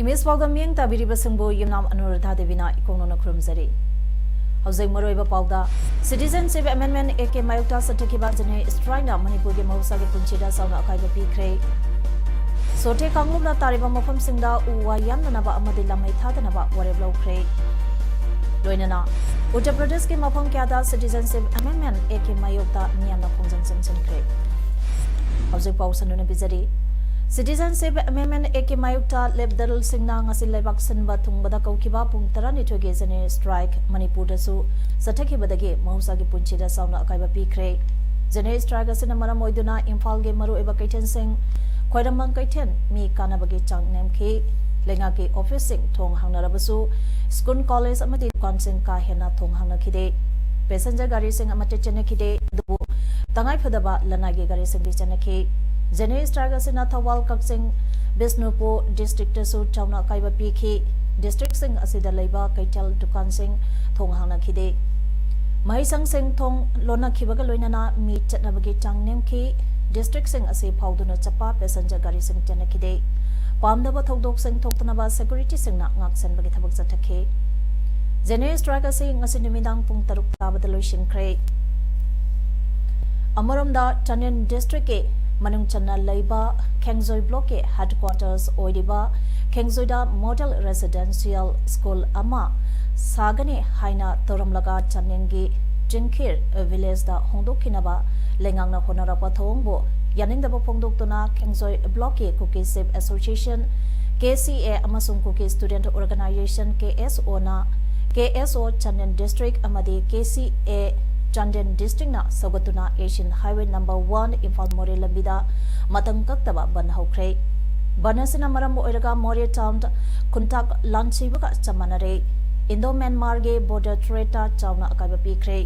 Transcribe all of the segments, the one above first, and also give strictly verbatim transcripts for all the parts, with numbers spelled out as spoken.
Image ꯄꯥꯎꯗ ꯃꯤꯠꯌꯦꯡ ꯇꯥꯕꯤꯔꯤꯕꯁꯤꯡꯕꯨ ꯌꯨꯝꯅꯥꯝ ꯑꯅꯨꯔꯥꯙꯥ ꯗꯦꯕꯤꯅ ꯏꯀꯣꯛꯅꯅ ꯈꯨꯔꯨꯝꯖꯔꯤ꯫ ꯍꯧꯖꯤꯛ ꯃꯔꯨꯑꯣꯏꯕ ꯄꯥꯎꯗ, Citizenship Amendment Act ꯀꯤ ꯃꯥꯌꯣꯛꯇ ꯆꯠꯊꯈꯤꯕ ꯖꯦꯅꯦꯔꯦꯜ ꯁ꯭ꯇ꯭ꯔꯥꯏꯛꯅ ꯃꯅꯤꯄꯨꯔꯒꯤ ꯃꯍꯧꯁꯥꯒꯤ ꯄꯨꯟꯁꯤꯗ ꯆꯥꯎꯅ ꯑꯀꯥꯏꯕ ꯄꯤꯈ꯭ꯔꯦ꯫ ꯁꯣꯔꯇꯦ ꯀꯥꯡꯂꯨꯞꯅ ꯇꯥꯔꯤꯕ ꯃꯐꯝꯁꯤꯡꯗ ꯎ ꯋꯥ ꯌꯥꯟꯗꯅꯕ ꯑꯃꯗꯤ ꯂꯝꯃꯩ ꯊꯥꯗꯅꯕ ꯋꯥꯔꯦꯞ ꯂꯧꯈ꯭ꯔꯦ꯫ ꯂꯣꯏꯅꯅ ꯎꯠꯇꯔ ꯄ꯭ꯔꯗꯦꯁꯀꯤ ꯃꯐꯝ ꯀꯌꯥꯗ Citizenship Amendment Act ꯀꯤ ꯃꯥꯌꯣꯛꯇ ꯃꯤꯌꯥꯝꯅ ꯈꯣꯡꯖꯪ ꯆꯪꯁꯤꯟꯈ꯭ꯔꯦ꯫ ꯍꯧꯖꯤꯛ ꯄꯥꯎ ꯁꯟꯗꯨꯅ ꯄꯤꯖꯔꯤ꯫ Citizenship Amendment Act ꯀꯤ ꯃꯥꯌꯣꯛꯇ ꯂꯦꯞ ꯗꯔꯜꯁꯤꯡꯅ ꯉꯁꯤ ꯂꯩꯕꯥꯛ ꯁꯤꯟꯕ ꯊꯨꯡꯕꯗ ꯀꯧꯈꯤꯕ ꯄꯨꯡ ꯇꯔꯥꯅꯤꯊꯣꯏꯒꯤ ꯖꯦꯅꯦꯔꯦꯜ ꯁ꯭ꯇ꯭ꯔꯥꯏꯛ ꯃꯅꯤꯄꯨꯔꯗꯁꯨ ꯆꯠꯊꯈꯤꯕꯗꯒꯤ ꯃꯍꯧꯁꯥꯒꯤ ꯄꯨꯟꯁꯤꯗ ꯆꯥꯎꯅ ꯑꯀꯥꯏꯕ ꯄꯤꯈ꯭ꯔꯦ꯫ ꯖꯦꯅꯦꯔꯦꯜ ꯁ꯭ꯇ꯭ꯔꯥꯏꯛ ꯑꯁꯤꯅ ꯃꯔꯝ ꯑꯣꯏꯗꯨꯅ ꯏꯝꯐꯥꯜꯒꯤ ꯃꯔꯨꯑꯣꯏꯕ ꯀꯩꯊꯦꯜꯁꯤꯡ, ꯈ꯭ꯋꯥꯏꯔꯝꯕꯟ ꯀꯩꯊꯦꯜ ꯃꯤ ꯀꯥꯅꯕꯒꯤ ꯆꯥꯡ ꯅꯦꯝꯈꯤ꯫ ꯂꯩꯉꯥꯛꯀꯤ ꯑꯣꯐꯤꯁꯁꯤꯡ ꯊꯣꯡ ꯍꯥꯡꯅꯔꯕꯁꯨ, ꯁ꯭ꯀꯨꯜ, ꯀꯣꯂꯦꯖ ꯑꯃꯗꯤ ꯗꯨꯀꯥꯟꯁꯤꯡ ꯀꯥ ꯍꯦꯟꯅ ꯊꯣꯡ ꯍꯥꯡꯅꯈꯤꯗꯦ꯫ ꯄꯦꯁꯦꯟꯖꯔ ꯒꯥꯔꯤꯁꯤꯡ ꯑꯃꯠꯇ ꯆꯦꯟꯅꯈꯤꯗꯦ, ꯑꯗꯨꯕꯨ ꯇꯉꯥꯏꯐꯗꯕ ꯂꯅꯥꯏꯒꯤ ꯒꯥꯔꯤꯁꯤꯡꯗꯤ ꯆꯦꯟꯅꯈꯤ꯫ ꯖꯦꯅꯦꯔꯦꯜ ꯁ꯭ꯇ꯭ꯔꯥꯏꯛ ꯑꯁꯤꯅ ꯊꯧꯕꯥꯜ, ꯀꯛꯆꯤꯡ, ꯕꯤꯁꯅꯨꯄꯨꯔ ꯗꯤꯁꯇ꯭ꯔꯤꯛꯇꯁꯨ ꯆꯥꯎꯅ ꯑꯀꯥꯏꯕ ꯄꯤꯈꯤ꯫ ꯗꯤꯁꯇ꯭ꯔꯤꯛꯁꯤꯡ ꯑꯁꯤꯗ ꯂꯩꯕ ꯀꯩꯊꯦꯜ ꯗꯨꯀꯥꯟꯁꯤꯡ ꯊꯣꯡ ꯍꯥꯡꯅꯈꯤꯗꯦ꯫ ꯃꯍꯩꯁꯪꯁꯤꯡ ꯊꯣꯡ ꯂꯣꯟꯅꯈꯤꯕꯒ ꯂꯣꯏꯅꯅ ꯃꯤ ꯆꯠꯅꯕꯒꯤ ꯆꯥꯡ ꯅꯦꯝꯈꯤ꯫ ꯗꯤꯁꯇ꯭ꯔꯤꯛꯁꯤꯡ ꯑꯁꯤ ꯐꯥꯎꯗꯨꯅ ꯆꯠꯄ ꯄꯦꯁꯦꯟꯖꯔ ꯒꯥꯔꯤꯁꯤꯡ ꯆꯦꯟꯅꯈꯤꯗꯦ꯫ ꯄꯥꯝꯗꯕ ꯊꯧꯗꯣꯛꯁꯤꯡ ꯊꯣꯛꯇꯅꯕ ꯁꯦꯀ꯭ꯌꯨꯔꯤꯇꯤꯁꯤꯡꯅ ꯉꯥꯛꯁꯦꯟꯕꯒꯤ ꯊꯕꯛ ꯆꯠꯊꯈꯤ꯫ ꯖꯦꯅꯦꯔꯦꯜ ꯁ꯭ꯇ꯭ꯔꯥꯏꯛ ꯑꯁꯤ ꯉꯁꯤ ꯅꯨꯃꯤꯗꯥꯡ ꯄꯨꯡ ꯇꯔꯨꯛ ꯇꯥꯕꯗ ꯂꯣꯏꯁꯤꯟꯈ꯭ꯔꯦ꯫ ꯑꯃꯔꯣꯝꯗ, ꯆꯥꯟꯗꯦꯜ ꯗꯤꯁꯇ꯭ꯔꯤꯛꯀꯤ ꯃꯅꯨꯡ ꯆꯟꯅ ꯂꯩꯕ ꯈꯦꯡꯖꯣꯏ ꯕ꯭ꯂꯣꯛꯀꯤ ꯍꯦꯗꯀ꯭ꯋꯥꯇꯔꯁ ꯑꯣꯏꯔꯤꯕ ꯈꯦꯡꯖꯣꯏꯗ ꯃꯣꯗꯦꯜ ꯔꯦꯁꯤꯗꯦꯟꯁꯤꯌꯦꯜ ꯁ꯭ꯀꯨꯜ ꯑꯃ ꯁꯥꯒꯅꯤ ꯍꯥꯏꯅ ꯇꯧꯔꯝꯂꯒ ꯆꯥꯟꯗꯦꯜꯒꯤ ꯆꯤꯡꯈꯤꯔ ꯚꯤꯂꯦꯖꯇ ꯍꯣꯡꯗꯣꯛꯈꯤꯅꯕ ꯂꯩꯉꯥꯛꯅ ꯍꯣꯠꯅꯔꯛꯄ ꯊꯧꯑꯣꯡꯕꯨ ꯌꯥꯅꯤꯡꯗꯕ ꯐꯣꯡꯗꯣꯛꯇꯨꯅ ꯈꯦꯡꯖꯣꯏ ꯕ꯭ꯂꯣꯛꯀꯤ ꯀꯨꯀꯤ ꯆꯤꯐ ꯑꯦꯁꯣꯁꯤꯌꯦꯁꯟ, ꯀꯦ ꯁꯤ ꯑꯦ, ꯑꯃꯁꯨꯡ ꯀꯨꯀꯤ ꯁ꯭ꯇꯨꯗꯦꯟꯠ ꯑꯣꯔꯒꯅꯥꯏꯖꯦꯁꯟ, ꯀꯦ ꯑꯦꯁ ꯑꯣꯅ, ꯀꯦ ꯑꯦꯁ ꯑꯣ ꯆꯥꯟꯗꯦꯜ ꯗꯤꯁꯇ꯭ꯔꯤꯛ ꯑꯃꯗꯤ ꯀꯦ ꯁꯤ ꯑꯦ ꯆꯥꯟꯗꯦꯜ ꯗꯤꯁꯇ꯭ꯔꯤꯛꯅ ꯁꯧꯒꯠꯇꯨꯅ Asian highway number one Imphal Moreh ꯂꯝꯕꯤꯗ ꯃꯇꯝ ꯀꯛꯇꯕ ꯕꯟ ꯍꯧꯈ꯭ꯔꯦ꯫ ꯕꯟ ꯑꯁꯤꯅ ꯃꯔꯝ ꯑꯣꯏꯔꯒ ꯃꯣꯔꯦ ꯇꯥꯎꯟꯗ ꯈꯨꯟꯇꯥꯛ ꯂꯥꯟꯊꯤꯕꯒ ꯆꯞ ꯃꯥꯟꯅꯔꯦ꯫ ꯏꯟꯗꯣ ꯃ꯭ꯌꯥꯟꯃꯥꯔꯒꯤ ꯕꯣꯔꯗꯔ ꯇ꯭ꯔꯦꯗꯇ ꯆꯥꯎꯅ ꯑꯀꯥꯏꯕ ꯄꯤꯈ꯭ꯔꯦ꯫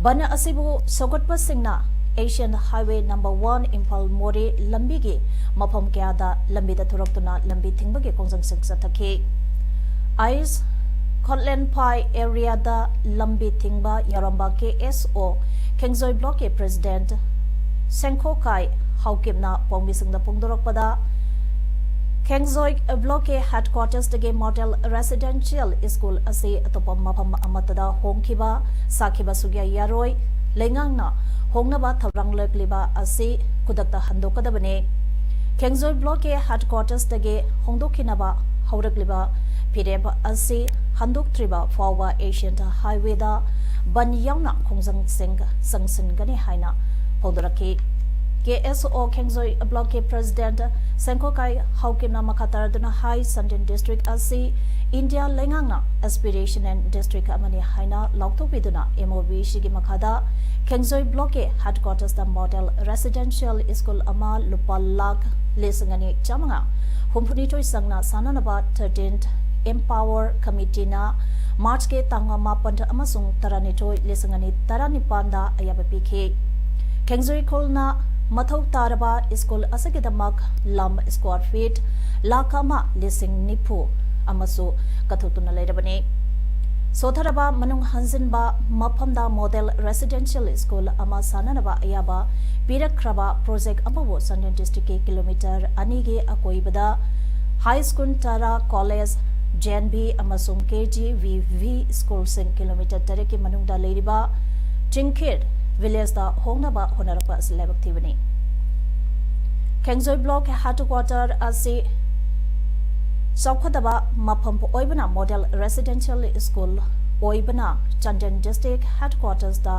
ꯕꯟ ꯑꯁꯤꯕꯨ ꯁꯧꯒꯠꯄꯁꯤꯡꯅ Asian highway number one Imphal Moreh ꯂꯝꯕꯤꯒꯤ ꯃꯐꯝ ꯀꯌꯥꯗ ꯂꯝꯕꯤꯗ ꯊꯣꯔꯛꯇꯨꯅ ꯂꯝꯕꯤ ꯊꯤꯡꯕꯒꯤ ꯈꯣꯡꯖꯪꯁꯤꯡ ꯆꯠꯊꯈꯤ꯫ ꯑꯥꯏꯁ ꯈꯣꯠꯂꯦꯟꯐꯥꯏ ꯑꯦꯔꯤꯌꯥꯗ ꯂꯝꯕꯤ ꯊꯤꯡꯕ ꯌꯥꯎꯔꯝꯕ ꯀꯦ ꯑꯦꯁ ꯑꯣ ꯈꯦꯡꯖꯣꯏ ꯕ꯭ꯂꯣꯛꯀꯤ ꯄ꯭ꯔꯦꯁꯤꯗꯦꯟꯠ ꯁꯦꯡꯈꯣꯀꯥꯏ ꯍꯥꯎꯀꯤꯞꯅ ꯄꯥꯎꯃꯤꯁꯤꯡꯗ ꯐꯣꯡꯗꯣꯔꯛꯄꯗ, ꯈꯦꯡꯖꯣꯏ ꯕ꯭ꯂꯣꯛꯀꯤ ꯍꯦꯗꯀ꯭ꯋꯥꯇꯔꯁꯇꯒꯤ ꯃꯣꯗꯦꯜ ꯔꯦꯁꯤꯗꯦꯟꯁꯤꯌꯦꯜ ꯁ꯭ꯀꯨꯜ ꯑꯁꯤ ꯑꯇꯣꯞꯄ ꯃꯐꯝ ꯑꯃꯠꯇꯗ ꯍꯣꯡꯈꯤꯕ ꯁꯥꯈꯤꯕ ꯁꯨꯛꯌꯥ ꯌꯥꯔꯣꯏ꯫ ꯂꯩꯉꯥꯛꯅ ꯍꯣꯡꯅꯕ ꯊꯧꯔꯥꯡ ꯂꯧꯈꯠꯂꯤꯕ ꯑꯁꯤ ꯈꯨꯗꯛꯇ ꯍꯟꯗꯣꯛꯀꯗꯕꯅꯤ꯫ ꯈꯦꯡꯖꯣꯏ ꯕ꯭ꯂꯣꯛꯀꯤ ꯍꯦꯗꯀ꯭ꯋꯥꯇꯔꯁꯇꯒꯤ ꯍꯣꯡꯗꯣꯛꯈꯤꯅꯕ ꯍꯧꯔꯛꯂꯤꯕ ꯐꯤꯔꯦꯞ ꯑꯁꯤ ꯍꯟꯗꯣꯛꯇ꯭ꯔꯤꯕ ꯐꯥꯎꯕ ꯑꯦꯁꯤꯌꯟ ꯍꯥꯏꯋꯦꯗ ꯕꯟ ꯌꯥꯎꯅ ꯈꯣꯡꯖꯪꯁꯤꯡ ꯆꯪꯁꯤꯟꯒꯅꯤ ꯍꯥꯏꯅ ꯐꯣꯡꯗꯣꯔꯛꯈꯤ꯫ ꯀꯦ ꯑꯦꯁ ꯑꯣ ꯈꯦꯡꯖꯣꯏ ꯕ꯭ꯂꯣꯛꯀꯤ ꯄ꯭ꯔꯦꯁꯤꯗꯦꯟꯠ ꯁꯦꯡꯈꯣꯀꯥꯏ ꯍꯥꯎꯀꯤꯞꯅ ꯃꯈꯥ ꯇꯥꯔꯗꯨꯅ ꯍꯥꯏ, ꯆꯥꯟꯗꯦꯜ ꯗꯤꯁꯇ꯭ꯔꯤꯛ ꯑꯁꯤ ꯏꯟꯗꯤꯌꯥ ꯂꯩꯉꯥꯛꯅ ꯑꯦꯁꯄꯤꯔꯦꯁꯅꯦꯜ ꯗꯤꯁꯇ꯭ꯔꯤꯛ ꯑꯃꯅꯤ ꯍꯥꯏꯅ ꯂꯥꯎꯊꯣꯛꯄꯤꯗꯨꯅ ꯑꯦꯝ ꯑꯣ ꯕꯤ ꯁꯤꯒꯤ ꯃꯈꯥꯗ ꯈꯦꯡꯖꯣꯏ ꯕ꯭ꯂꯣꯛꯀꯤ ꯍꯦꯗꯀ꯭ꯋꯥꯇꯔꯁꯇ ꯃꯣꯗꯦꯜ ꯔꯦꯁꯤꯗꯦꯟꯁꯤꯌꯦꯜ ꯁ꯭ꯀꯨꯜ ꯑꯃ ꯂꯨꯄꯥ ꯂꯥꯈ ꯂꯤꯁꯤꯡ ꯑꯅꯤ ꯆꯥꯃꯉꯥ ꯍꯨꯝꯐꯨꯅꯤꯊꯣꯏ ꯆꯪꯅ ꯁꯥꯅꯅꯕ ꯊꯥꯔꯇꯤꯟ ꯑꯦꯝꯄꯥꯋꯔ ꯀꯃꯤꯇꯤꯅ ꯃꯥꯔꯆꯀꯤ ꯇꯥꯡ ꯃꯥꯄꯟ ꯑꯃꯁꯨꯡ ꯇꯔꯥꯅꯤꯊꯣꯏ, ꯂꯤꯁꯤꯡ ꯑꯅꯤ ꯇꯔꯥꯅꯤꯄꯥꯟꯗ ꯑꯌꯥꯕ ꯄꯤꯈꯤ꯫ ꯈꯦꯡꯖꯣꯏ ꯈꯨꯜꯅ ꯃꯊꯧ ꯇꯥꯔꯕ ꯁ꯭ꯀꯨꯜ ꯑꯁꯤꯒꯤꯗꯃꯛ ꯂꯝ ꯁ꯭ꯀ꯭ꯋꯥꯔ ꯐꯤꯠ ꯂꯥꯈ ꯑꯃ ꯂꯤꯁꯤꯡ ꯅꯤꯐꯨ ꯑꯃꯁꯨ ꯀꯠꯊꯣꯛꯇꯨꯅ ꯂꯩꯔꯕꯅꯤ꯫ ꯁꯣꯊꯔꯕ ꯃꯅꯨꯡ ꯍꯟꯖꯤꯟꯕ ꯃꯐꯝꯗ ꯃꯣꯗꯦꯜ ꯔꯦꯁꯤꯗꯦꯟꯁꯤꯌꯦꯜ ꯁ꯭ꯀꯨꯜ ꯑꯃ ꯁꯥꯅꯅꯕ ꯑꯌꯥꯕ ꯄꯤꯔꯛꯈ꯭ꯔꯕ ꯄ꯭ꯔꯣꯖꯦꯛ ꯑꯃꯕꯨ ꯆꯥꯟꯗꯦꯜ ꯗꯤꯁꯇ꯭ꯔꯤꯛꯀꯤ ꯀꯤꯂꯣꯃꯤꯇꯔ ꯑꯅꯤꯒꯤ ꯑꯀꯣꯏꯕꯗ ꯍꯥꯏ ꯁ꯭ꯀꯨꯜ, ꯇꯔꯥ ꯀꯣꯂꯦꯖ, ꯖꯦ ꯑꯦꯟ ꯚꯤ ꯑꯃꯁꯨꯡ ꯀꯦ ꯖꯤ ꯚꯤ ꯚꯤ ꯁ꯭ꯀꯨꯜꯁꯤꯡ ꯀꯤꯂꯣꯃꯤꯇꯔ ꯇꯔꯦꯠꯀꯤ ꯃꯅꯨꯡꯗ ꯂꯩꯔꯤꯕ ꯆꯤꯡꯈꯤꯠ ꯚꯤꯂꯦꯖꯇ ꯍꯣꯡꯅꯕ ꯍꯣꯠꯅꯔꯛꯄ ꯑꯁꯤ ꯂꯥꯏꯕꯛ ꯊꯤꯕꯅꯤ꯫ ꯈꯦꯡꯖꯣꯏ ꯕ꯭ꯂꯣꯛ ꯍꯦꯗꯀ꯭ꯋꯥꯇꯔ ꯑꯁꯤ ꯆꯥꯎꯈꯠꯇꯕ ꯃꯐꯝ ꯑꯣꯏꯕꯅ ꯃꯣꯗꯦꯜ ꯔꯦꯁꯤꯗꯦꯟꯁꯤꯌꯦꯜ ꯁ꯭ꯀꯨꯜ ꯑꯣꯏꯕꯅ ꯆꯥꯟꯗꯦꯜ ꯗꯤꯁꯇ꯭ꯔꯤꯛ ꯍꯦꯗꯀ꯭ꯋꯥꯇꯔꯁꯇ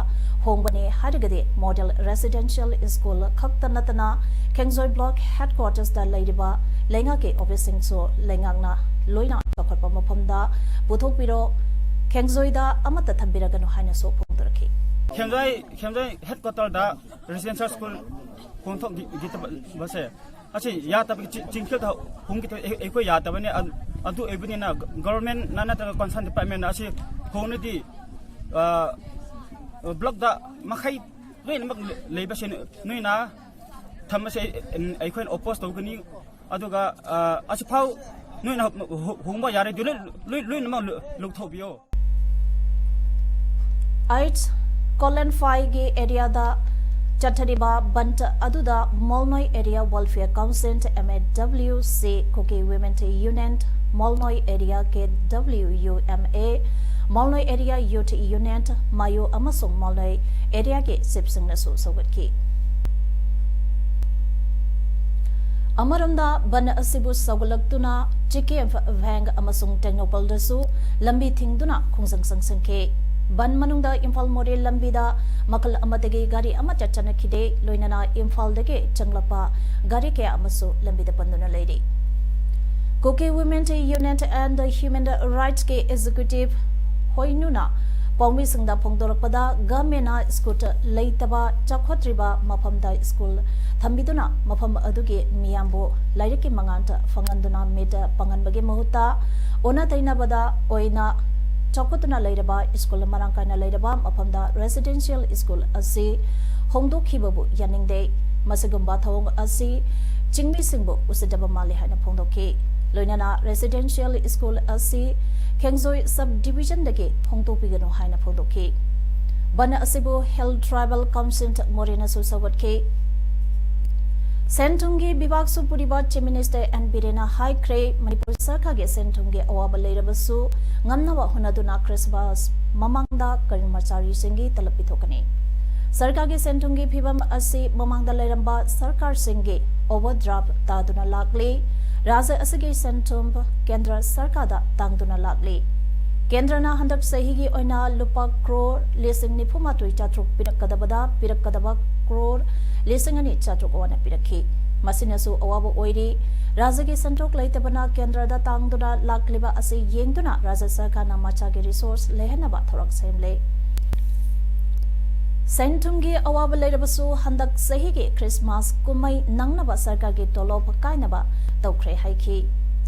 ꯍꯣꯡꯕꯅꯤ ꯍꯥꯏꯔꯒꯗꯤ ꯃꯣꯗꯦꯜ ꯔꯦꯁꯤꯗꯦꯟꯁꯤꯌꯦꯜ ꯁ꯭ꯀꯨꯜ ꯈꯛꯇ ꯅꯠꯇꯅ ꯈꯦꯡꯖꯣꯏ ꯕ꯭ꯂꯣꯛ ꯍꯦꯗꯀ꯭ꯋꯥꯇꯔꯁꯇ ꯂꯩꯔꯤꯕ ꯂꯩꯉꯥꯛꯀꯤ ꯑꯣꯐꯤꯁꯁꯤꯡꯁꯨ ꯂꯩꯉꯥꯛꯅ ꯂꯣꯏꯅ ꯆꯥꯎꯈꯠꯄ ꯃꯐꯝꯗ ꯄꯨꯊꯣꯛꯄꯤꯔꯣ, ꯈꯦꯡꯖꯣꯏꯗ ꯑꯃꯠꯇ ꯊꯝꯕꯤꯔꯒꯅꯨ ꯍꯥꯏꯅꯁꯨ ꯐꯣꯡꯗꯣꯔꯛꯈꯤ꯫ ꯈꯦꯝꯖꯣꯏ ꯈꯦꯝꯖꯣꯏ ꯍꯦꯗꯀ꯭ꯋꯥꯇꯔꯗ ꯔꯦꯁꯤꯗꯦꯟꯁꯤꯌꯦꯜ ꯁ꯭ꯀꯨꯜ ꯍꯣꯡꯊꯣꯛꯈꯤꯗꯕꯁꯦ ꯑꯁꯤ ꯌꯥꯗꯕꯒꯤ ꯆꯤꯡꯈꯤꯗ ꯍꯣꯡꯈꯤꯗꯕ ꯑꯩꯈꯣꯏ ꯌꯥꯗꯕꯅꯤ꯫ ꯑꯗꯨ ꯑꯣꯏꯕꯅꯤꯅ ꯒꯚꯔꯟꯃꯦꯟꯅ ꯅꯠꯇ꯭ꯔꯒ ꯀꯟꯁꯔꯟ ꯗꯤꯄꯥꯔꯠꯃꯦꯟꯅ ꯑꯁꯤ ꯍꯣꯡꯅꯗꯤ ꯕ꯭ꯂꯣꯛꯇ ꯃꯈꯩ ꯂꯣꯏꯅꯃꯛ ꯂꯩꯕꯁꯦ ꯅꯣꯏꯅ ꯊꯝꯕꯁꯦ ꯑꯩꯈꯣꯏꯅ ꯑꯣꯄꯣꯖ ꯇꯧꯒꯅꯤ꯫ ꯑꯗꯨꯒ ꯑꯁꯤꯐꯥꯎ ꯅꯣꯏꯅ ꯍꯣꯡꯕ ꯌꯥꯔꯗꯤ ꯂꯣꯏꯅꯃꯛ ꯂꯧꯊꯣꯛꯄꯤꯌꯣ꯫ ꯑꯩꯠ ꯀꯣꯂꯟꯐꯥꯏꯒꯤ ꯑꯦꯔꯤꯌꯥꯗ ꯆꯠꯊꯔꯤꯕ ꯕꯟꯗ ꯑꯗꯨꯗ Molnoi area welfare council, M A W C, Kuki women union, Molnoi area, K W U M A, Molnoi area youth union, ꯃꯥꯌꯨ ꯑꯃꯁꯨꯡ ꯃꯣꯜꯅꯣꯏ ꯑꯦꯔꯤꯌꯥꯒꯤ ꯆꯤꯐꯁꯤꯡꯅꯁꯨ ꯁꯧꯒꯠꯈꯤ꯫ ꯑꯃꯔꯣꯝꯗ ꯕꯟ ꯑꯁꯤꯕꯨ ꯁꯧꯒꯠꯂꯛꯇꯨꯅ ꯆꯤꯀꯦꯝ, ꯚꯦꯡ ꯑꯃꯁꯨꯡ ꯇꯦꯡꯅꯧꯄꯜꯗꯁꯨ ꯂꯝꯕꯤ ꯊꯤꯡꯗꯨꯅ ꯈꯣꯡꯖꯪ ꯆꯪꯁꯤꯟꯈꯤ꯫ ꯕꯟ ꯃꯅꯨꯡꯗ ꯏꯝꯐꯥꯜ ꯃꯣꯔꯦ ꯂꯝꯕꯤꯗ ꯃꯈꯜ ꯑꯃꯗꯒꯤ ꯒꯥꯔꯤ ꯑꯃꯠꯇ ꯆꯠꯅꯈꯤꯗꯦ, ꯂꯣꯏꯅꯅ ꯏꯝꯐꯥꯜꯗꯒꯤ ꯆꯪꯂꯛꯄ ꯒꯥꯔꯤ ꯀꯌꯥ ꯑꯃꯁꯨ ꯂꯝꯕꯤꯗ ꯄꯟꯗꯨꯅ ꯂꯩꯔꯤ꯫ Kuki women union and human ꯔꯥꯏꯠꯁꯀꯤ ꯑꯦꯛꯖꯤꯀ꯭ꯌꯨꯇꯤꯚ ꯍꯣꯏꯅꯨꯅ ꯄꯥꯎꯃꯤꯁꯤꯡꯗ ꯐꯣꯡꯗꯣꯔꯛꯄꯗ, ꯒꯚꯔꯟꯃꯦꯟꯅ ꯁ꯭ꯀꯨꯜ ꯂꯩꯇꯕ ꯆꯥꯎꯈꯠꯇ꯭ꯔꯤꯕ ꯃꯐꯝꯗ ꯁ꯭ꯀꯨꯜ ꯊꯝꯕꯤꯗꯨꯅ ꯃꯐꯝ ꯑꯗꯨꯒꯤ ꯃꯤꯌꯥꯝꯕꯨ ꯂꯥꯏꯔꯤꯛꯀꯤ ꯃꯉꯥꯜ ꯐꯪꯍꯟꯗꯨꯅ ꯃꯤꯠ ꯄꯪꯍꯟꯕꯒꯤ ꯃꯍꯨꯠꯇ ꯑꯣꯟꯅ ꯇꯩꯅꯕꯗ ꯑꯣꯏꯅ ꯆꯥꯎꯈꯠꯇꯨꯅ ꯂꯩꯔꯕ ꯁ꯭ꯀꯨꯜ ꯃꯔꯥꯡ ꯀꯥꯏꯅ ꯂꯩꯔꯕ ꯃꯐꯝꯗ ꯔꯦꯁꯤꯗꯦꯟꯁꯤꯌꯦꯜ ꯁ꯭ꯀꯨꯜ ꯑꯁꯤ ꯍꯣꯡꯗꯣꯛꯈꯤꯕꯕꯨ ꯌꯥꯅꯤꯡꯗꯦ꯫ ꯃꯁꯤꯒꯨꯝꯕ ꯊꯧꯑꯣꯡ ꯑꯁꯤ ꯆꯤꯡꯃꯤꯁꯤꯡꯕꯨ ꯎꯁꯤꯠꯇꯕ ꯃꯥꯜꯂꯤ ꯍꯥꯏꯅ ꯐꯣꯡꯗꯣꯛꯈꯤ꯫ ꯂꯣꯏꯅꯅ ꯔꯦꯁꯤꯗꯦꯟꯁꯤꯌꯦꯜ ꯁ꯭ꯀꯨꯜ ꯑꯁꯤ ꯈꯦꯡꯖꯣꯏ ꯁꯕ ꯗꯤꯕꯤꯖꯟꯗꯒꯤ ꯍꯣꯡꯗꯣꯛꯄꯤꯒꯅꯨ ꯍꯥꯏꯅ ꯐꯣꯡꯗꯣꯛꯈꯤ꯫ ꯕꯟ ꯑꯁꯤꯕꯨ ꯍꯤꯜ ꯇ꯭ꯔꯥꯏꯕꯦꯜ ꯀꯥꯎꯟꯁꯤꯜ ꯃꯣꯔꯦꯅꯁꯨ ꯁꯧꯒꯠꯈꯤ꯫ ꯁꯦꯟ ꯊꯨꯝꯒꯤ ꯕꯤꯚꯥꯒꯁꯨ ꯄꯨꯔꯤꯕ ꯆꯤꯐ ꯃꯤꯅꯤꯁꯇꯔ ꯑꯦꯟ ꯕꯤꯔꯦꯟꯅ ꯍꯥꯏꯈ꯭ꯔꯦ, ꯃꯅꯤꯄꯨꯔ ꯁꯔꯀꯥꯔꯒꯤ ꯁꯦꯟ ꯊꯨꯝꯒꯤ ꯑꯋꯥꯕ ꯂꯩꯔꯕꯁꯨ ꯉꯝꯅꯕ ꯍꯣꯠꯅꯗꯨꯅ ꯈ꯭ꯔꯤꯁꯃꯥꯁ ꯃꯃꯥꯡꯗ ꯀꯔꯃꯆꯥꯔꯤꯁꯤꯡꯒꯤ ꯇꯂꯕ ꯄꯤꯊꯣꯛꯀꯅꯤ꯫ ꯁꯔꯀꯥꯔꯒꯤ ꯁꯦꯟ ꯊꯨꯝꯒꯤ ꯐꯤꯕꯝ ꯑꯁꯤ ꯃꯃꯥꯡꯗ ꯂꯩꯔꯝꯕ ꯁꯔꯀꯥꯔꯁꯤꯡꯒꯤ ꯑꯣꯚꯔꯗ꯭ꯔꯥꯐ ꯇꯥꯗꯨꯅ ꯂꯥꯛꯂꯤ꯫ ꯔꯥꯖ꯭ꯌ ꯑꯁꯤꯒꯤ ꯁꯦꯟ ꯊꯨꯝ ꯀꯦꯟꯗ꯭ꯔ ꯁꯔꯀꯥꯔꯗ ꯇꯥꯡꯗꯨꯅ ꯂꯥꯛꯂꯤ꯫ ꯀꯦꯟꯗ꯭ꯔꯅ ꯍꯟꯗꯛ ꯆꯍꯤꯒꯤ ꯑꯣꯏꯅ ꯂꯨꯄꯥ ꯀ꯭ꯔꯣꯔ ꯂꯤꯁꯤꯡ ꯅꯤꯐꯨ ꯃꯥꯊꯣꯏ ꯆꯥꯇ꯭ꯔꯨꯛ ꯄꯤꯔꯛꯀꯗꯕꯗ ꯄꯤꯔꯛꯀꯗꯕ ꯀ꯭ꯔꯣꯔ ꯂꯤꯁꯤꯡ ꯑꯅꯤ ꯆꯥꯇ꯭ꯔꯨꯛ ꯋꯥꯅ ꯄꯤꯔꯛꯈꯤ꯫ ꯃꯁꯤꯅꯁꯨ ꯑꯋꯥꯕ ꯑꯣꯏꯔꯤ꯫ ꯔꯥꯖ꯭ꯌꯒꯤ ꯁꯦꯟꯊꯣꯛ ꯂꯩꯇꯕꯅ ꯀꯦꯟꯗ꯭ꯔꯗ ꯇꯥꯡꯗꯨꯅ ꯂꯥꯛꯂꯤꯕ ꯑꯁꯤ ꯌꯦꯡꯗꯨꯅ ꯔꯥꯖ꯭ꯌ ꯁꯔꯀꯥꯔꯅ ꯃꯆꯥꯒꯤ ꯔꯤꯁꯣꯔꯁ ꯂꯩꯍꯟꯅꯕ ꯊꯧꯔꯥꯡ ꯁꯦꯝꯂꯦ꯫ ꯁꯦꯟ ꯊꯨꯝꯒꯤ ꯑꯋꯥꯕ ꯂꯩꯔꯕꯁꯨ ꯍꯟꯗꯛ ꯆꯍꯤꯒꯤ ꯈ꯭ꯔꯤꯁꯃꯥꯁ ꯀꯨꯝꯍꯩ ꯅꯪꯅꯕ ꯁꯔꯀꯥꯔꯒꯤ ꯇꯣꯂꯣꯞ ꯀꯥꯏꯅꯕ ꯇꯧꯈ꯭ꯔꯦ ꯍꯥꯏꯈꯤ꯫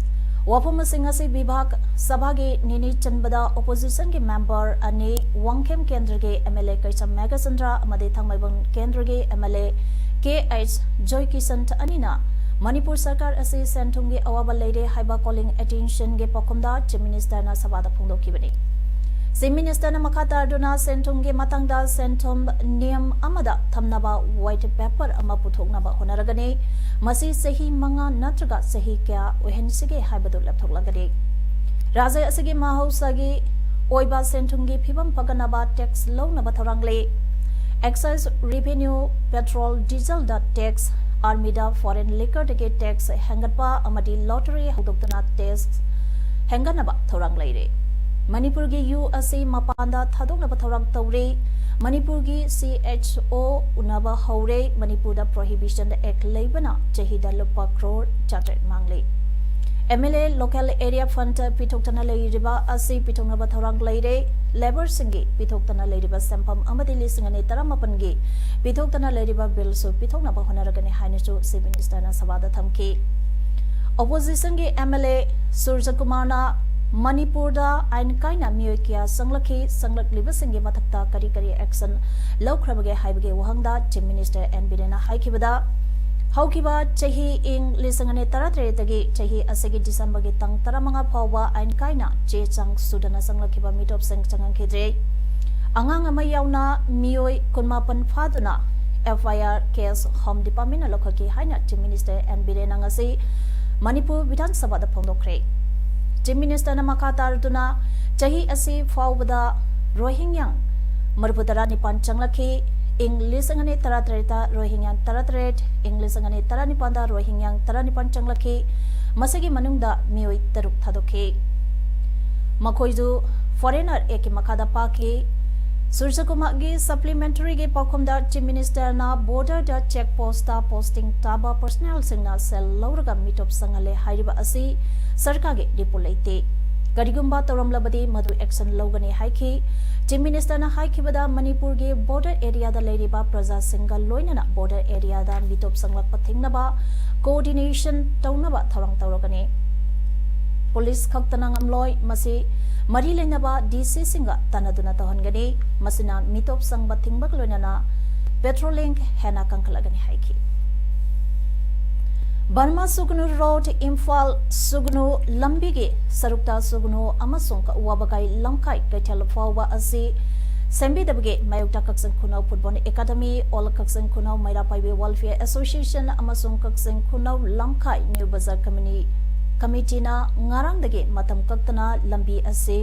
ꯋꯥꯐꯝꯁꯤꯡ ꯑꯁꯤ ꯕꯤꯚꯥꯒ ꯁꯚꯥꯒꯤ ꯅꯤꯅꯤ ꯆꯟꯕꯗ ꯑꯣꯄꯣꯖꯤꯁꯟꯒꯤ ꯃꯦꯝꯕꯔ ꯑꯅꯤ, ꯋꯥꯡꯈꯦꯝ ꯀꯦꯟꯗ꯭ꯔꯒꯤ ꯑꯦꯝ ꯑꯦꯜ ꯑꯦ ꯀꯩꯆꯝ ꯃꯦꯘꯆꯟꯗ꯭ꯔ ꯑꯃꯗꯤ ꯊꯥꯡꯃꯩꯕꯟ ꯀꯦꯟꯗ꯭ꯔꯒꯤ M L A K H Joykishan ꯑꯅꯤꯅ ꯃꯅꯤꯄꯨꯔ ꯁꯔꯀꯥꯔ ꯑꯁꯤ ꯁꯦꯟ ꯊꯨꯝꯒꯤ ꯑꯋꯥꯕ ꯂꯩꯔꯦ ꯍꯥꯏꯕ ꯀꯣꯂꯤꯡ ꯑꯦꯇꯦꯟꯁꯟꯒꯤ ꯄꯥꯎꯈꯨꯝꯗ ꯆꯤꯐ ꯃꯤꯅꯤꯁꯇꯔꯅ ꯁꯚꯥꯗ ꯐꯣꯡꯗꯣꯛꯈꯤꯕꯅꯤ꯫ ꯆꯤꯐ ꯃꯤꯅꯤꯁꯇꯔꯅ ꯃꯈꯥ ꯇꯥꯗꯨꯅ ꯁꯦꯟ ꯊꯨꯝꯒꯤ ꯃꯇꯥꯡꯗ ꯁꯦꯟ ꯊꯨꯝ ꯅꯤꯌꯝ ꯑꯃꯗ ꯊꯝꯅꯕ ꯋꯥꯏꯠ ꯄꯦꯄꯔ ꯑꯃ ꯄꯨꯊꯣꯛꯅꯕ ꯍꯣꯠꯅꯔꯒꯅꯤ꯫ ꯃꯁꯤ ꯆꯍꯤ ꯃꯉꯥ ꯅꯠꯇ꯭ꯔꯒ ꯆꯍꯤ ꯀꯌꯥ ꯑꯣꯏꯍꯟꯁꯤꯒꯦ ꯍꯥꯏꯕꯗꯨ ꯂꯦꯞꯊꯣꯛꯂꯒꯅꯤ꯫ ꯔꯥꯖ꯭ꯌ ꯑꯁꯤꯒꯤ ꯃꯍꯧꯁꯥꯒꯤ ꯑꯣꯏꯕ ꯁꯦꯟ ꯊꯨꯝꯒꯤ ꯐꯤꯕꯝ ꯐꯒꯠꯅꯕ ꯇꯦꯛꯁ ꯂꯧꯅꯕ ꯊꯧꯔꯥꯡ ꯂꯩ꯫ ꯑꯦꯛꯁꯥꯏꯖ ꯔꯤꯚꯦꯅ꯭ꯌꯨ, ꯄꯦꯇ꯭ꯔꯣꯜ, ꯗꯤꯖꯜꯗ ꯇꯦꯛꯁ, ꯑꯥꯔꯃꯤꯗ ꯐꯣꯔꯦꯟ ꯂꯤꯀꯔꯗꯒꯤ ꯇꯦꯛꯁ ꯍꯦꯟꯒꯠꯄ ꯑꯃꯗꯤ ꯂꯣꯇꯔꯤ ꯍꯧꯗꯣꯛꯇꯨꯅ ꯇꯦꯛꯁ ꯍꯦꯟꯒꯠꯅꯕ ꯊꯧꯔꯥꯡ ꯂꯩꯔꯦ꯫ ꯃꯅꯤꯄꯨꯔꯒꯤ ꯌꯨ ꯑꯁꯤ ꯃꯄꯥꯟꯗ ꯊꯥꯗꯣꯛꯅꯕ ꯊꯧꯔꯥꯡ ꯇꯧꯔꯤ꯫ ꯃꯅꯤꯄꯨꯔꯒꯤ ꯁꯤ ꯑꯩꯆ ꯑꯣ ꯎꯅꯕ ꯍꯧꯔꯦ꯫ ꯃꯅꯤꯄꯨꯔꯗ ꯄ꯭ꯔꯣꯍꯤꯕꯤꯁꯟ ꯑꯦꯛ ꯂꯩꯕꯅ ꯆꯍꯤꯗ ꯂꯨꯄꯥ ꯀ꯭ꯔꯣꯔ ꯆꯥꯇ꯭ꯔꯦꯠ ꯃꯥꯡꯂꯤ꯫ M L A local area fund ꯄꯤꯊꯣꯛꯇꯅ ꯂꯩꯔꯤꯕ ꯑꯁꯤ ꯄꯤꯊꯣꯛꯅꯕ ꯊꯧꯔꯥꯡ ꯂꯩꯔꯦ꯫ ꯂꯦꯕꯔꯁꯤꯡꯒꯤ ꯄꯤꯊꯣꯛꯇꯅ ꯂꯩꯔꯤꯕ ꯁꯦꯟꯐꯝ ꯑꯃꯗꯤ ꯂꯤꯁꯤꯡ ꯑꯅꯤ ꯇꯔꯥꯃꯥꯄꯟꯒꯤ ꯄꯤꯊꯣꯛꯇꯅ ꯂꯩꯔꯤꯕ ꯕꯤꯜꯁꯨ ꯄꯤꯊꯣꯛꯅꯕ ꯍꯣꯠꯅꯔꯒꯅꯤ ꯍꯥꯏꯅꯁꯨ ꯆꯤꯐ ꯃꯤꯅꯤꯁꯇꯔꯅ ꯁꯚꯥꯗ ꯊꯝꯈꯤ꯫ ꯑꯣꯄꯣꯖꯤꯁꯟꯒꯤ ꯑꯦꯝ ꯑꯦꯜ ꯑꯦ ꯁꯨꯔꯖꯀꯨꯃꯥꯔꯅ ꯃꯅꯤꯄꯨꯔꯗ ꯑꯥꯏꯟ ꯀꯥꯏꯅ ꯃꯤꯑꯣꯏ ꯀꯌꯥ ꯆꯪꯂꯛꯈꯤ, ꯆꯪꯂꯛꯂꯤꯕꯁꯤꯡꯒꯤ ꯃꯊꯛꯇ ꯀꯔꯤ ꯀꯔꯤ ꯑꯦꯛꯁꯟ ꯂꯧꯈ꯭ꯔꯕꯒꯦ ꯍꯥꯏꯕꯒꯤ ꯋꯥꯍꯪꯗ ꯆꯤꯐ ꯃꯤꯅꯤꯁꯇꯔ ꯑꯦꯟ ꯕꯤꯔꯦꯟꯅ ꯍꯥꯏꯈꯤꯕꯗ, ꯍꯧꯈꯤꯕ ꯆꯍꯤ ꯏꯪ ꯂꯤꯁꯤꯡ ꯑꯅꯤ ꯇꯔꯥꯇꯔꯦꯠꯇꯒꯤ ꯆꯍꯤ ꯑꯁꯤꯒꯤ ꯗꯤꯁꯦꯝꯕꯔꯒꯤ ꯇꯥꯡ ꯇꯔꯥꯃꯉꯥ ꯐꯥꯎꯕ ꯑꯥꯏꯟ ꯀꯥꯏꯅ ꯆꯦ ꯆꯥꯡ ꯁꯨꯗꯅ ꯆꯪꯂꯛꯈꯤꯕ ꯃꯤꯇꯣꯞꯁꯤꯡ ꯆꯪꯍꯟꯈꯤꯗ꯭ꯔꯦ꯫ ꯑꯉꯥꯡ ꯑꯃ ꯌꯥꯎꯅ ꯃꯤꯑꯣꯏ ꯀꯨꯟꯃꯥꯄꯟ ꯐꯥꯗꯨꯅ ꯑꯦꯐ ꯑꯥꯏ ꯑꯥꯔ ꯀꯦꯁ ꯍꯣꯝ ꯗꯤꯄꯥꯔꯠꯃꯦꯟꯅ ꯂꯧꯈꯠꯈꯤ ꯍꯥꯏꯅ ꯆꯤꯐ ꯃꯤꯅꯤꯁꯇꯔ ꯑꯦꯟ ꯕꯤꯔꯦꯟꯅ ꯉꯁꯤ ꯃꯅꯤꯄꯨꯔ ꯕꯤꯙꯥꯟ ꯁꯚꯥꯗ ꯐꯣꯡꯗꯣꯛꯈ꯭ꯔꯦ꯫ ꯆꯤꯐ ꯃꯤꯅꯤꯁꯇꯔꯅ ꯃꯈꯥ ꯇꯥꯔꯗꯨꯅ ꯆꯍꯤ ꯑꯁꯤ ꯐꯥꯎꯕꯗ ꯔꯣꯍꯤꯡꯌꯥ ꯃꯔꯤꯐꯨ ꯇꯔꯥꯅꯤꯄꯥꯟ ꯆꯪꯂꯛꯈꯤ꯫ ꯏꯪ ꯂꯤꯁꯤꯡ ꯑꯅꯤ ꯇꯔꯥꯇꯔꯦꯠꯇ ꯔꯣꯍꯤꯡꯌꯥ ꯇꯔꯥꯇꯔꯦꯠ, ꯏꯪ ꯂꯤꯁꯤꯡ ꯑꯅꯤ ꯇꯔꯥꯅꯤꯄꯥꯟꯗ ꯔꯣꯍꯤꯡꯌꯥ ꯇꯔꯥꯅꯤꯄꯥꯟ ꯆꯪꯂꯛꯈꯤ꯫ ꯃꯁꯤꯒꯤ ꯃꯅꯨꯡꯗ ꯃꯤꯑꯣꯏ ꯇꯔꯨꯛ ꯊꯥꯗꯣꯛꯈꯤ꯫ ꯃꯈꯣꯏꯗꯨ ꯐꯣꯔꯦꯅꯔ ꯑꯦꯛꯀꯤ ꯃꯈꯥꯗ ꯄꯥꯛꯈꯤ꯫ ꯁꯨꯔꯖꯀꯨꯃꯥꯔꯒꯤ ꯁꯄ꯭ꯂꯤꯃꯦꯟꯇꯔꯤꯒꯤ ꯄꯥꯎꯈꯨꯝꯗ ꯆꯤꯐ ꯃꯤꯅꯤꯁꯇꯔꯅ ꯕꯣꯔꯗꯔꯗ ꯆꯦꯛ ꯄꯣꯁꯇ ꯄꯣꯁꯇꯤꯡ ꯇꯥꯕ ꯄꯔꯁꯅꯦꯜꯁꯤꯡꯅ ꯁꯦꯜ ꯂꯧꯔꯒ ꯃꯤꯇꯣꯞ ꯆꯪꯍꯜꯂꯦ ꯍꯥꯏꯔꯤꯕ ꯑꯁꯤ ꯁꯔꯀꯥꯔꯒꯤ ꯔꯤꯄꯣꯔꯠ ꯂꯩꯇꯦ꯫ ꯀꯔꯤꯒꯨꯝꯕ ꯇꯧꯔꯝꯂꯕꯗꯤ ꯃꯗꯨ action ꯂꯧꯒꯅꯤ ꯍꯥꯏꯈꯤ꯫ Chief Minister ꯅ ꯍꯥꯏꯈꯤꯕꯗ, ꯃꯅꯤꯄꯨꯔꯒꯤ border area ꯗ ꯂꯩꯔꯤꯕ ꯄ꯭ꯔꯖꯥꯁꯤꯡꯒ ꯂꯣꯏꯅꯅ border area ꯗ ꯃꯤꯇꯣꯞ ꯁꯪꯂꯛꯄ ꯊꯤꯡꯅꯕ coordination ꯇꯧꯅꯕ ꯊꯧꯔꯥꯡ ꯇꯧꯔꯒꯅꯤ꯫ Police ꯈꯛꯇꯅ ꯉꯝꯂꯣꯏ, ꯃꯁꯤ ꯃꯔꯤ ꯂꯩꯅꯕ D C ꯁꯤꯡꯒ ꯇꯥꯟꯅꯗꯨꯅ ꯇꯧꯍꯟꯒꯅꯤ꯫ ꯃꯁꯤꯅ ꯃꯤꯇꯣꯞ ꯁꯪꯕ ꯊꯤꯡꯕꯒ ꯂꯣꯏꯅꯅ patrolling ꯍꯦꯟꯅ ꯀꯟꯈꯠꯂꯒꯅꯤ ꯍꯥꯏꯈꯤ꯫ ꯕꯔꯃꯥ ꯁꯨꯒꯅꯨ road, ꯏꯝꯐꯥꯜ ꯁꯨꯒꯅꯨ ꯂꯝꯕꯤꯒꯤ ꯁꯔꯨꯛꯇ ꯁꯨꯒꯅꯨ ꯑꯃꯁꯨꯡ ꯋꯥꯕꯒꯥꯏ ꯂꯝꯈꯥꯏ ꯀꯩꯊꯦꯜ ꯐꯥꯎꯕ ꯑꯁꯤ ꯁꯦꯝꯕꯤꯗꯕꯒꯤ ꯃꯥꯌꯣꯛꯇ ꯀꯛꯆꯤꯡ ꯈꯨꯅꯧ Football Academy, All ꯀꯛꯆꯤꯡ ꯈꯨꯅꯧ ꯃꯩꯔꯥ ꯄꯥꯏꯕꯤ Welfare Association ꯑꯃꯁꯨꯡ ꯀꯛꯆꯤꯡ ꯈꯨꯅꯧ ꯂꯝꯈꯥꯏ New Bazar Community Committee ꯅ ꯉꯔꯥꯡꯗꯒꯤ ꯃꯇꯝ ꯀꯛꯇꯅ ꯂꯝꯕꯤ ꯑꯁꯤ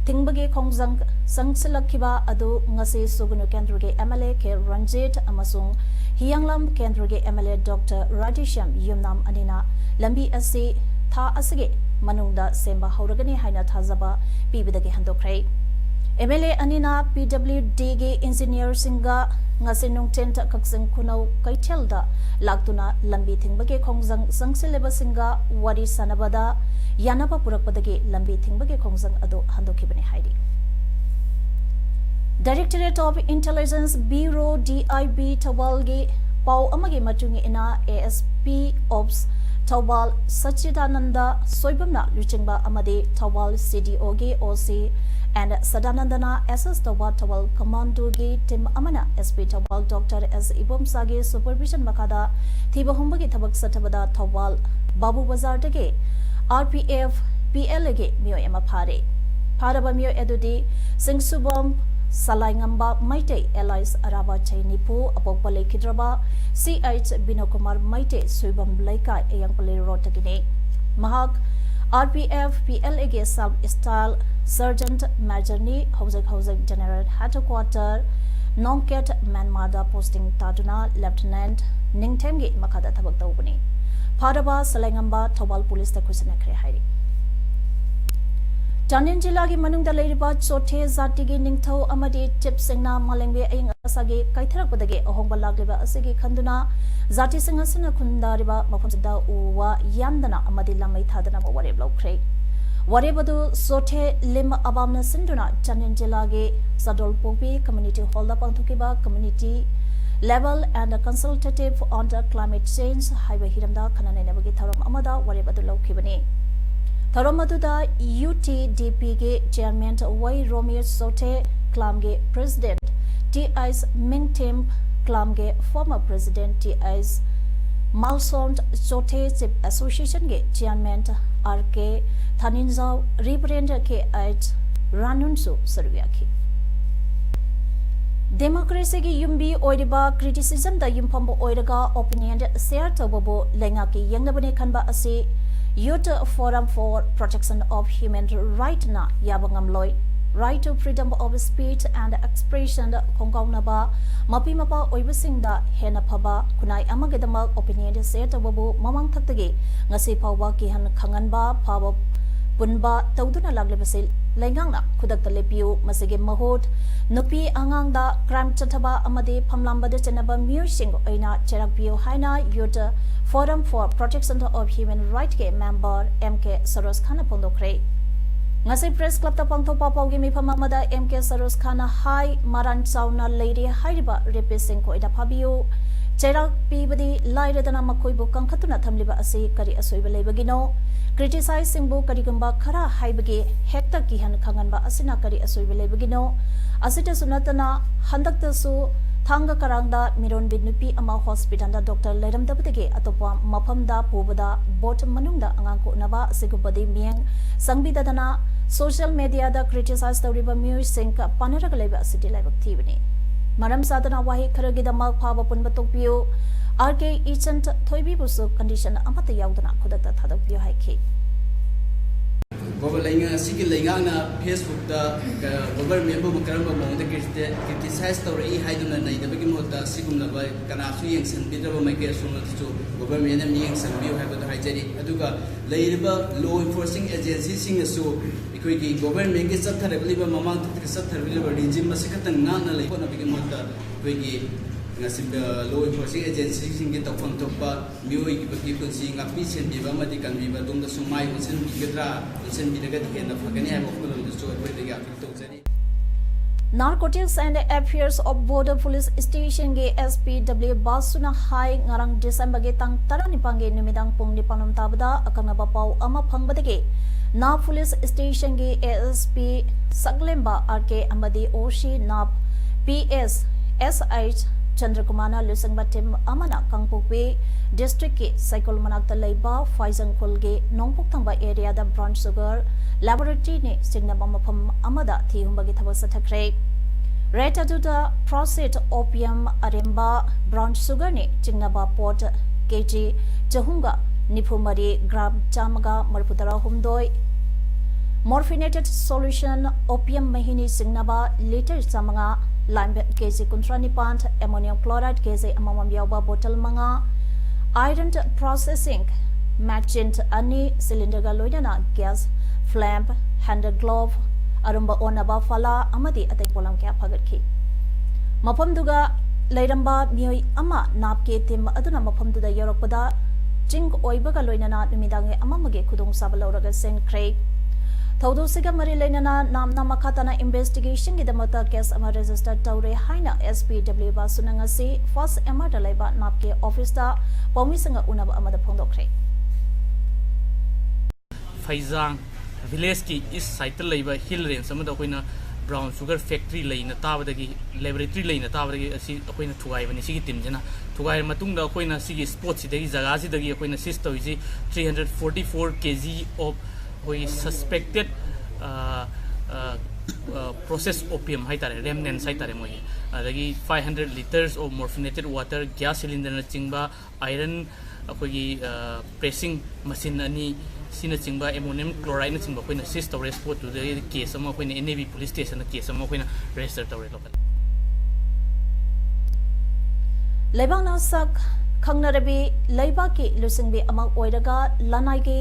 ꯊꯤꯡꯕꯒꯤ ꯈꯣꯡꯖꯪ ꯆꯪꯁꯤꯜꯂꯛꯈꯤꯕ ꯑꯗꯨ ꯉꯁꯤ ꯁꯨꯒꯅꯨ ꯀꯦꯟꯗ꯭ꯔꯒꯤ M L A K Ranjit ꯑꯃꯁꯨꯡ ꯍꯤꯌꯥꯡꯂꯝ ꯀꯦꯟꯗ꯭ꯔꯒꯤ M L A Doctor Radheshyam ꯌꯨꯝꯅꯥꯝ ꯑꯅꯤꯅ ꯂꯝꯕꯤ ꯑꯁꯤ ꯊꯥ ꯑꯁꯤꯒꯤ ꯃꯅꯨꯡꯗ ꯁꯦꯝꯕ ꯍꯧꯔꯒꯅꯤ ꯍꯥꯏꯅ ꯊꯥꯖꯕ ꯄꯤꯕꯗꯒꯤ ꯍꯟꯗꯣꯛꯈ꯭ꯔꯦ꯫ M L A ꯑꯅꯤꯅ P W D ꯒꯤ engineer ꯁꯤꯡꯒ ꯉꯁꯤ ꯅꯨꯡꯊꯤꯜ ꯀꯛꯆꯤꯡ ꯈꯨꯅꯧ ꯀꯩꯊꯦꯜꯗ ꯂꯥꯛꯇꯨꯅ ꯂꯝꯕꯤ ꯊꯤꯡꯕꯒꯤ ꯈꯣꯡꯖꯪ ꯆꯪꯁꯤꯜꯂꯤꯕꯁꯤꯡꯒ ꯋꯥꯔꯤ ꯁꯥꯟꯅꯕꯗ ꯌꯥꯅꯕ ꯄꯨꯔꯛꯄꯗꯒꯤ ꯂꯝꯕꯤ ꯊꯤꯡꯕꯒꯤ ꯈꯣꯡꯖꯪ ꯑꯗꯨ ꯍꯟꯗꯣꯛꯈꯤꯕꯅꯤ ꯍꯥꯏꯔꯤ꯫ Directorate of Intelligence Bureau, D I B, ꯊꯧꯕꯥꯜꯒꯤ ꯄꯥꯎ ꯑꯃꯒꯤ ꯃꯇꯨꯡ ꯏꯟꯅ, A S P Ops Thoubal ꯁꯆꯤꯗꯥꯅꯟꯗ ꯁꯣꯏꯕꯝꯅ ꯂꯨꯆꯤꯡꯕ ꯑꯃꯗꯤ ꯊꯧꯕꯥꯜ C D O ꯒꯤ O C and ꯁꯗꯥꯅꯟꯗꯅ S S Thoubal Thoubal commando ꯒꯤ team ꯑꯃꯅ S P Thoubal Doctor S ꯏꯕꯣꯝꯆꯥꯒꯤ supervision ꯃꯈꯥꯗ ꯊꯤꯕ ꯍꯨꯝꯕꯒꯤ ꯊꯕꯛ ꯆꯠꯊꯕꯗ ꯊꯧꯕꯥꯜ ꯕꯥꯕꯨ ꯕꯖꯥꯔꯗꯒꯤ R P F P L A ꯒꯤ ꯃꯤꯑꯣꯏ ꯑꯃ ꯐꯥꯔꯦ꯫ ꯐꯥꯔꯕ ꯃꯤꯑꯣꯏ ꯑꯗꯨꯗꯤ ꯁꯤꯡꯁꯨꯕꯝ ꯁꯂꯥꯏꯉꯝꯕ ꯃꯩꯇꯩ alias ꯑꯔꯥꯕ ꯆꯍꯤ ꯅꯤꯐꯨ, ꯑꯄꯣꯛꯄ ꯂꯩꯈꯤꯗ꯭ꯔꯕ C H ꯕꯤꯅꯣꯀꯨꯃꯥꯔ ꯃꯩꯇꯩ, ꯁꯨꯏꯕꯝ ꯂꯩꯀꯥꯏ, ꯑꯌꯥꯡꯄꯜꯂꯤ road ꯗꯒꯤꯅꯤ꯫ ꯃꯍꯥꯛ R P F P L A ꯒꯤ Sub Staff Sergeant Major ꯅꯤ꯫ ꯍꯧꯖꯤꯛ ꯍꯧꯖꯤꯛ General Headquarter ꯅꯣꯡꯀꯦꯠ ꯃ꯭ꯌꯥꯟꯃꯥꯔꯗ posting ꯇꯥꯗꯨꯅ Lieutenant ꯅꯤꯡꯊꯦꯝꯒꯤ ꯃꯈꯥꯗ ꯊꯕꯛ ꯇꯧꯕꯅꯤ꯫ ꯐꯥꯔꯕ ꯁꯂꯥꯏꯉꯝꯕ ꯊꯧꯕꯥꯜ police ꯇ ꯈꯨꯠꯁꯤꯟꯅꯈ꯭ꯔꯦ ꯍꯥꯏꯔꯤ꯫ ꯆꯥꯟꯗꯦꯜ ꯖꯤꯂꯥꯒꯤ ꯃꯅꯨꯡꯗ ꯂꯩꯔꯤꯕ ꯆꯣꯊꯦ ꯖꯥꯇꯤꯒꯤ ꯅꯤꯡꯊꯧ ꯑꯃꯗꯤ ꯆꯤꯞꯁꯤꯡꯅ ꯃꯥꯂꯦꯝꯒꯤ ꯑꯏꯪ ꯑꯁꯥꯒꯤ ꯀꯥꯏꯊꯔꯛꯄꯗꯒꯤ ꯑꯍꯣꯡꯕ ꯂꯥꯛꯂꯤꯕ ꯑꯁꯤꯒꯤ ꯈꯟꯗꯨꯅ ꯖꯥꯇꯤꯁꯤꯡ ꯑꯁꯤꯅ ꯈꯨꯟꯗꯥꯔꯤꯕ ꯃꯐꯝꯁꯤꯡꯗ ꯎ ꯋꯥ ꯌꯥꯟꯗꯅ ꯑꯃꯗꯤ ꯂꯥꯃꯩ ꯊꯥꯗꯅꯕ ꯋꯥꯔꯦꯞ ꯂꯧꯈ꯭ꯔꯦ꯫ ꯋꯥꯔꯦꯞ ꯑꯗꯨ ꯆꯣꯊꯦ ꯂꯤꯝ ꯑꯕꯥꯝꯅ ꯁꯤꯟꯗꯨꯅ ꯆꯥꯟꯗꯦꯜ ꯖꯤꯂꯥꯒꯤ ꯆꯥꯗꯣꯜꯄꯣꯛꯄꯤ Community Hallꯗ ꯄꯥꯡꯊꯣꯛꯈꯤꯕ Community Level and Consultative on the Climate Change ꯍꯥꯏꯕ ꯍꯤꯔꯝꯗ ꯈꯟꯅ ꯅꯩꯅꯕꯒꯤ ꯊꯧꯔꯝ ꯑꯃꯗ ꯋꯥꯔꯦꯞ ꯑꯗꯨ ꯂꯧꯈꯤꯕꯅꯤ꯫ ꯊꯧꯔꯝ ꯑꯗꯨꯗ UTDPꯒꯤ Chairman ꯋꯥꯏ ꯔꯣꯃꯤꯌꯣ ꯆꯣꯊꯦ, CLAMꯒꯤ President ꯇꯤ ꯑꯩꯆ ꯃꯤꯡꯊꯦꯝ, CLAMꯒꯤ former President T H Malson Chothe, Chief Associationꯒꯤ Chairman R K Thaninjao, Reverend K H ꯔꯥꯅꯨꯟꯁꯨ ꯁꯔꯨꯛ ꯌꯥꯈꯤ꯫ Democracyꯒꯤ ꯌꯨꯝꯕꯤ ꯑꯣꯏꯔꯤꯕ criticismꯗ ꯌꯨꯝꯐꯝꯕ ꯑꯣꯏꯔꯒ opinion share ꯇꯧꯕꯕꯨ ꯂꯩꯉꯥꯛꯀꯤ ꯌꯦꯡꯅꯕꯅꯤ ꯈꯟꯕ ꯑꯁꯤ Youth Forum for Protection of Human Rightꯅ ꯌꯥꯕ ꯉꯝꯂꯣꯏ꯫ Right to freedom of speech and expression ꯈꯣꯡꯒꯥꯎꯅꯕ ꯃꯄꯤ ꯃꯄꯥ ꯑꯣꯏꯕꯁꯤꯡꯗ ꯍꯦꯟꯅ ꯐꯕ ꯈꯨꯟꯅꯥꯏ ꯑꯃꯒꯤꯗꯃꯛ opinion share ꯇꯧꯕꯕꯨ ꯃꯃꯥꯡ ꯊꯛꯇꯒꯤ ꯉꯁꯤ ꯐꯥꯎꯕ ꯀꯤꯍꯟ ꯈꯪꯍꯟꯕ ꯐꯥꯕ ꯄꯨꯟꯕ ꯇꯧꯗꯨꯅ ꯂꯥꯛꯂꯤꯕꯁꯤ ꯂꯩꯉꯥꯛꯅ ꯈꯨꯗꯛꯇ ꯂꯦꯞꯄꯤꯌꯨ꯫ ꯃꯁꯤꯒꯤ ꯃꯍꯨꯠ ꯅꯨꯄꯤ ꯑꯉꯥꯡꯗ crime ꯆꯠꯊꯕ ꯑꯃꯗꯤ ꯐꯝꯂꯝꯕꯗ ꯆꯠꯅꯕ ꯃꯤꯑꯣꯏꯁꯤꯡ ꯑꯣꯏꯅ ꯆꯩꯔꯥꯛ ꯄꯤꯌꯨ ꯍꯥꯏꯅ Youth Forum for Protection of Human Rightꯀꯤ member ꯑꯦꯝ ꯀꯦ ꯁꯔꯣꯖ ꯈꯥꯟꯅ ꯐꯣꯡꯗꯣꯛꯈ꯭ꯔꯦ꯫ ꯉꯁꯤ Press Clubꯇ ꯄꯥꯡꯊꯣꯛꯄ ꯄꯥꯎꯒꯤ ꯃꯤꯐꯝ ꯑꯃꯗ ꯑꯦꯝ ꯀꯦ ꯁꯔꯣꯖ ꯈꯥꯟꯅ ꯍꯥꯏ, ꯃꯔꯥꯟ ꯆꯥꯎꯅ ꯂꯩꯔꯤ ꯍꯥꯏꯔꯤꯕ rapistꯁꯤꯡ ꯀꯣꯏꯅ ꯐꯥꯕꯤꯌꯨ꯫ ꯆꯩꯔꯥꯛ ꯄꯤꯕꯗꯤ ꯂꯥꯏꯔꯗꯅ ꯃꯈꯣꯏꯕꯨ ꯀꯟꯈꯠꯇꯨꯅ ꯊꯝꯂꯤꯕ ꯑꯁꯤ ꯀꯔꯤ ꯑꯁꯣꯏꯕ ꯂꯩꯕꯒꯤꯅꯣ? Criticismꯁꯤꯡꯕꯨ ꯀꯔꯤꯒꯨꯝꯕ ꯈꯔ ꯍꯥꯏꯕꯒꯤ ꯍꯦꯛꯇ ꯀꯤꯍꯟ ꯈꯪꯍꯟꯕ ꯑꯁꯤꯅ ꯀꯔꯤ ꯑꯁꯣꯏꯕ ꯂꯩꯕꯒꯤꯅꯣ? ꯑꯁꯤꯇꯁꯨ ꯅꯠꯇꯅ ꯍꯟꯗꯛꯇꯁꯨ ꯊꯥꯡꯒ ꯀꯔꯥꯡꯗ ꯃꯤꯔꯣꯟꯕꯤ ꯅꯨꯄꯤ ꯑꯃ hospitalꯗ doctor ꯂꯩꯔꯝꯗꯕꯗꯒꯤ ꯑꯇꯣꯞꯄ ꯃꯐꯝꯗ ꯄꯨꯕꯗ boat ꯃꯅꯨꯡꯗ ꯑꯉꯥꯡ ꯀꯣꯛꯅꯕ ꯑꯁꯤꯒꯨꯝꯕꯗꯤ ꯃꯤꯠꯌꯦꯡ ꯆꯪꯕꯤꯗꯗꯅ social mediaꯗ criticize ꯇꯧꯔꯤꯕ ꯃꯤꯑꯣꯏꯁꯤꯡꯒ ꯄꯥꯟꯅꯔꯒ ꯂꯩꯕ ꯑꯁꯤꯗꯤ ꯂꯥꯏꯕꯛ ꯊꯤꯕꯅꯤ꯫ ꯃꯔꯝ ꯆꯥꯗꯅ ꯋꯥꯍꯩ ꯈꯔꯒꯤꯗꯃꯛ ꯐꯥꯕ ꯄꯨꯟꯕ ꯇꯣꯛꯄꯤꯌꯨ꯫ ꯑꯥꯔ ꯀꯦ ꯏꯆꯟ ꯊꯣꯏꯕꯤꯕꯨꯁꯨ condition ꯑꯃꯠꯇ ꯌꯥꯎꯗꯅ ꯈꯨꯗꯛꯇ ꯊꯥꯗꯣꯛꯄꯤꯌꯨ ꯍꯥꯏꯈꯤ꯫ ꯒꯣꯕꯔ-, ꯂꯩꯉꯥꯛ ꯑꯁꯤꯒꯤ ꯂꯩꯉꯥꯛꯅ Facebookꯇ ꯀ-, governmentꯕꯨ ꯀꯔꯝꯕ ꯃꯑꯣꯡꯗ ꯀ꯭ꯔꯤꯇꯤ-, criticize ꯇꯧꯔꯛꯏ ꯍꯥꯏꯗꯨꯅ ꯅꯩꯅꯕꯒꯤ ꯃꯍꯨꯠꯇ ꯑꯁꯤꯒꯨꯝꯂꯕ ꯀꯅꯥꯁꯨ ꯌꯦꯡꯁꯤꯟꯕꯤꯗ꯭ꯔꯕ ꯃꯥꯏꯀꯩ ꯑꯁꯣꯝꯗꯁꯨ governmentꯅ ꯃꯤꯠꯌꯦꯡ ꯆꯪꯕꯤꯌꯨ ꯍꯥꯏꯕꯗꯨ ꯍꯥꯏꯖꯔꯤ꯫ ꯑꯗꯨꯒ ꯂꯩꯔꯤꯕ law enforcing agencyꯁꯤꯡꯅꯁꯨ ꯑꯩꯈꯣꯏꯒꯤ governmentꯀꯤ ꯆꯠꯊꯔꯛꯂꯤꯕ, ꯃꯃꯥꯡ ꯊꯛꯇꯒꯤ ꯆꯠꯊꯔꯛꯂꯤꯕ regime ꯑꯁꯤ ꯈꯛꯇꯪ ꯉꯥꯛꯅ ꯂꯩ ꯍꯣꯠꯅꯕꯒꯤ ꯃꯍꯨꯠꯇ ꯑꯩꯈꯣꯏꯒꯤ ꯉꯁꯤ ꯂꯣ ꯏꯟꯐꯣꯔꯁꯤꯡ ꯑꯦꯖꯦꯟꯁꯤꯁꯤꯡꯒꯤ ꯇꯧꯐꯝ ꯊꯣꯛꯄ ꯃꯤꯑꯣꯏꯕꯒꯤ ꯄꯨꯟꯁꯤ ꯉꯥꯛꯄꯤ ꯁꯦꯟꯕꯤꯕ ꯑꯃꯗꯤ ꯀꯟꯕꯤꯕ ꯑꯗꯣꯝꯗꯁꯨ ꯃꯥꯏ ꯑꯣꯟꯁꯤꯟꯕꯤꯒꯗ꯭ꯔꯥ, ꯑꯣꯟꯁꯤꯟꯕꯤꯔꯒꯗꯤ ꯍꯦꯟꯅ ꯐꯒꯅꯤ ꯍꯥꯏꯕ ꯋꯥꯈꯜꯂꯣꯟꯗꯨꯁꯨ ꯑꯩꯈꯣꯏꯗꯒꯤ ꯑꯄꯤꯜ ꯇꯧꯖꯔꯤ꯫ Narcotics and Affairs of Border Police Stationꯒꯤ S P W ꯕꯥꯁꯨꯅ ꯍꯥꯏ, ꯉꯔꯥꯡ Decemberꯒꯤ ꯇꯥꯡ ꯇꯔꯥꯅꯤꯄꯥꯟꯒꯤ ꯅꯨꯃꯤꯗꯥꯡ ꯄꯨꯡ ꯅꯤꯄꯥꯟ ꯂꯣꯝ ꯇꯥꯕꯗ ꯑꯀꯛꯅꯕ ꯄꯥꯎ ꯑꯃ ꯐꯪꯕꯗꯒꯤ ꯅꯥꯞ Police Stationꯒꯤ A S P ꯁꯛꯂꯦꯝꯕ R K ꯑꯃꯗꯤ O C ꯅꯥꯞ P S S H ꯆꯟꯗ꯭ꯔꯀꯨꯃꯥꯔꯅ ꯂꯨꯆꯤꯡꯕ team ꯑꯃꯅ ꯀꯥꯡꯄꯣꯛꯄꯤ districtꯀꯤ ꯁꯩꯀꯣꯜ ꯃꯅꯥꯛꯇ ꯂꯩꯕ ꯐꯥꯏꯖꯪꯈꯣꯜꯒꯤ ꯅꯣꯡꯄꯣꯛ ꯊꯪꯕ areaꯗ brown sugar laboratoryꯅꯤ ꯆꯤꯡꯅꯕ ꯃꯐꯝ ꯑꯃꯗ ꯊꯤ ꯍꯨꯝꯕꯒꯤ ꯊꯕꯛ ꯆꯠꯊꯈ꯭ꯔꯦ꯫ Raid ꯑꯗꯨꯗ processed opium ꯑꯔꯦꯝꯕ brown sugarꯅꯤ ꯆꯤꯡꯅꯕ pot K G ꯆꯍꯨꯝꯒ ꯅꯤꯐꯨ ꯃꯔꯤ, gram ꯆꯥꯝꯃꯒ ꯃꯔꯤꯐꯨ ꯇꯔꯥ ꯍꯨꯝꯗꯣꯏ, morphinated solution opium ꯃꯍꯤꯅꯤ ꯆꯤꯡꯅꯕ litre ꯆꯥꯝꯃꯉꯥ, lime K G ꯀꯨꯟꯊ꯭ꯔꯥ ꯅꯤꯄꯥꯟ, ammonium chloride K G ꯑꯃꯃꯝ ꯌꯥꯎꯕ bottle ꯃꯉꯥ, iron processing machine ꯑꯅꯤ, cylinderꯒ ꯂꯣꯏꯅꯅ gas, flame, hand glove, ꯑꯔꯨꯝꯕ ꯑꯣꯟꯅꯕ ꯐꯂꯥ ꯑꯃꯗꯤ ꯑꯇꯩ ꯄꯣꯠꯂꯝ ꯀꯌꯥ ꯐꯥꯒꯠꯈꯤ꯫ ꯃꯐꯝꯗꯨꯒ ꯂꯩꯔꯝꯕ ꯃꯤꯑꯣꯏ ꯑꯃ ꯅꯥꯞꯀꯤ team ꯑꯗꯨꯅ ꯃꯐꯝꯗꯨꯗ ꯌꯧꯔꯛꯄꯗ ꯆꯤꯡ ꯑꯣꯏꯕꯒ ꯂꯣꯏꯅꯅ ꯅꯨꯃꯤꯗꯥꯡꯒꯤ ꯑꯃꯝꯕꯒꯤ ꯈꯨꯗꯣꯡꯆꯥꯕ ꯂꯧꯔꯒ ꯆꯦꯟꯈ꯭ꯔꯦ꯫ ꯊꯧꯗꯣꯛꯁꯤꯒ ꯃꯔꯤ ꯂꯩꯅꯅ ꯅꯥꯝꯅ ꯃꯈꯥ ꯇꯥꯅ investigationꯒꯤꯗꯃꯛꯇ case ꯑꯃ register ꯇꯧꯔꯦ ꯍꯥꯏꯅ S P W ꯕꯥꯁꯨꯅ ꯉꯁꯤ first M Rꯗ ꯂꯩꯕ ꯅꯥꯞꯀꯤ officeꯇ ꯄꯥꯎꯃꯤꯁꯤꯡꯒ ꯎꯅꯕ ꯑꯃꯗ ꯐꯣꯡꯗꯣꯛꯈ꯭ꯔꯦ꯫ ꯐꯩꯖꯥꯡ villageꯀꯤ east sideꯇ ꯂꯩꯕ hill range ꯑꯃꯗ ꯑꯩꯈꯣꯏꯅ brown sugar factory ꯂꯩꯅ ꯇꯥꯕꯗꯒꯤ, laboratory ꯂꯩꯅ ꯇꯥꯕꯗꯒꯤ ꯑꯁꯤ ꯑꯩꯈꯣꯏꯅ ꯊꯨꯒꯥꯏꯕꯅꯤ꯫ ꯁꯤꯒꯤ teamꯁꯤꯅ ꯊꯨꯒꯥꯏꯔ ꯃꯇꯨꯡꯗ ꯑꯩꯈꯣꯏꯅ ꯁꯤꯒꯤ spotꯁꯤꯗꯒꯤ, ꯖꯒꯥꯁꯤꯗꯒꯤ ꯑꯩꯈꯣꯏꯅ seize ꯇꯧꯔꯤꯁꯤ three hundred forty four K G of ꯑꯩꯈꯣꯏꯒꯤ suspected processed opium ꯍꯥꯏꯇꯥꯔꯦ, remnants ꯍꯥꯏꯇꯥꯔꯦ ꯃꯣꯏꯒꯤ, ꯑꯗꯒꯤ five hundred litres of morphinated water, gas cylinderꯅꯆꯤꯡꯕ, iron ꯑꯩꯈꯣꯏꯒꯤ pressing machine ꯑꯅꯤ, ꯁꯤꯅꯆꯤꯡꯕ, ammonium chlorideꯅꯆꯤꯡꯕ ꯑꯩꯈꯣꯏꯅ seize ꯇꯧꯔꯦ꯫ Spotꯇꯨꯗꯒꯤ case ꯑꯃ ꯑꯩꯈꯣꯏꯅ N A B police stationꯗ case ꯑꯃ ꯑꯩꯈꯣꯏꯅ register ꯇꯧꯔꯦ꯫ ꯂꯣꯀꯦꯜ ꯂꯩꯕꯥꯛꯅ ꯁꯛ ꯈꯪꯅꯔꯕꯤ ꯂꯩꯕꯥꯛꯀꯤ ꯂꯨꯆꯤꯡꯕꯤ ꯑꯃ ꯑꯣꯏꯔꯒ ꯂꯅꯥꯏꯒꯤ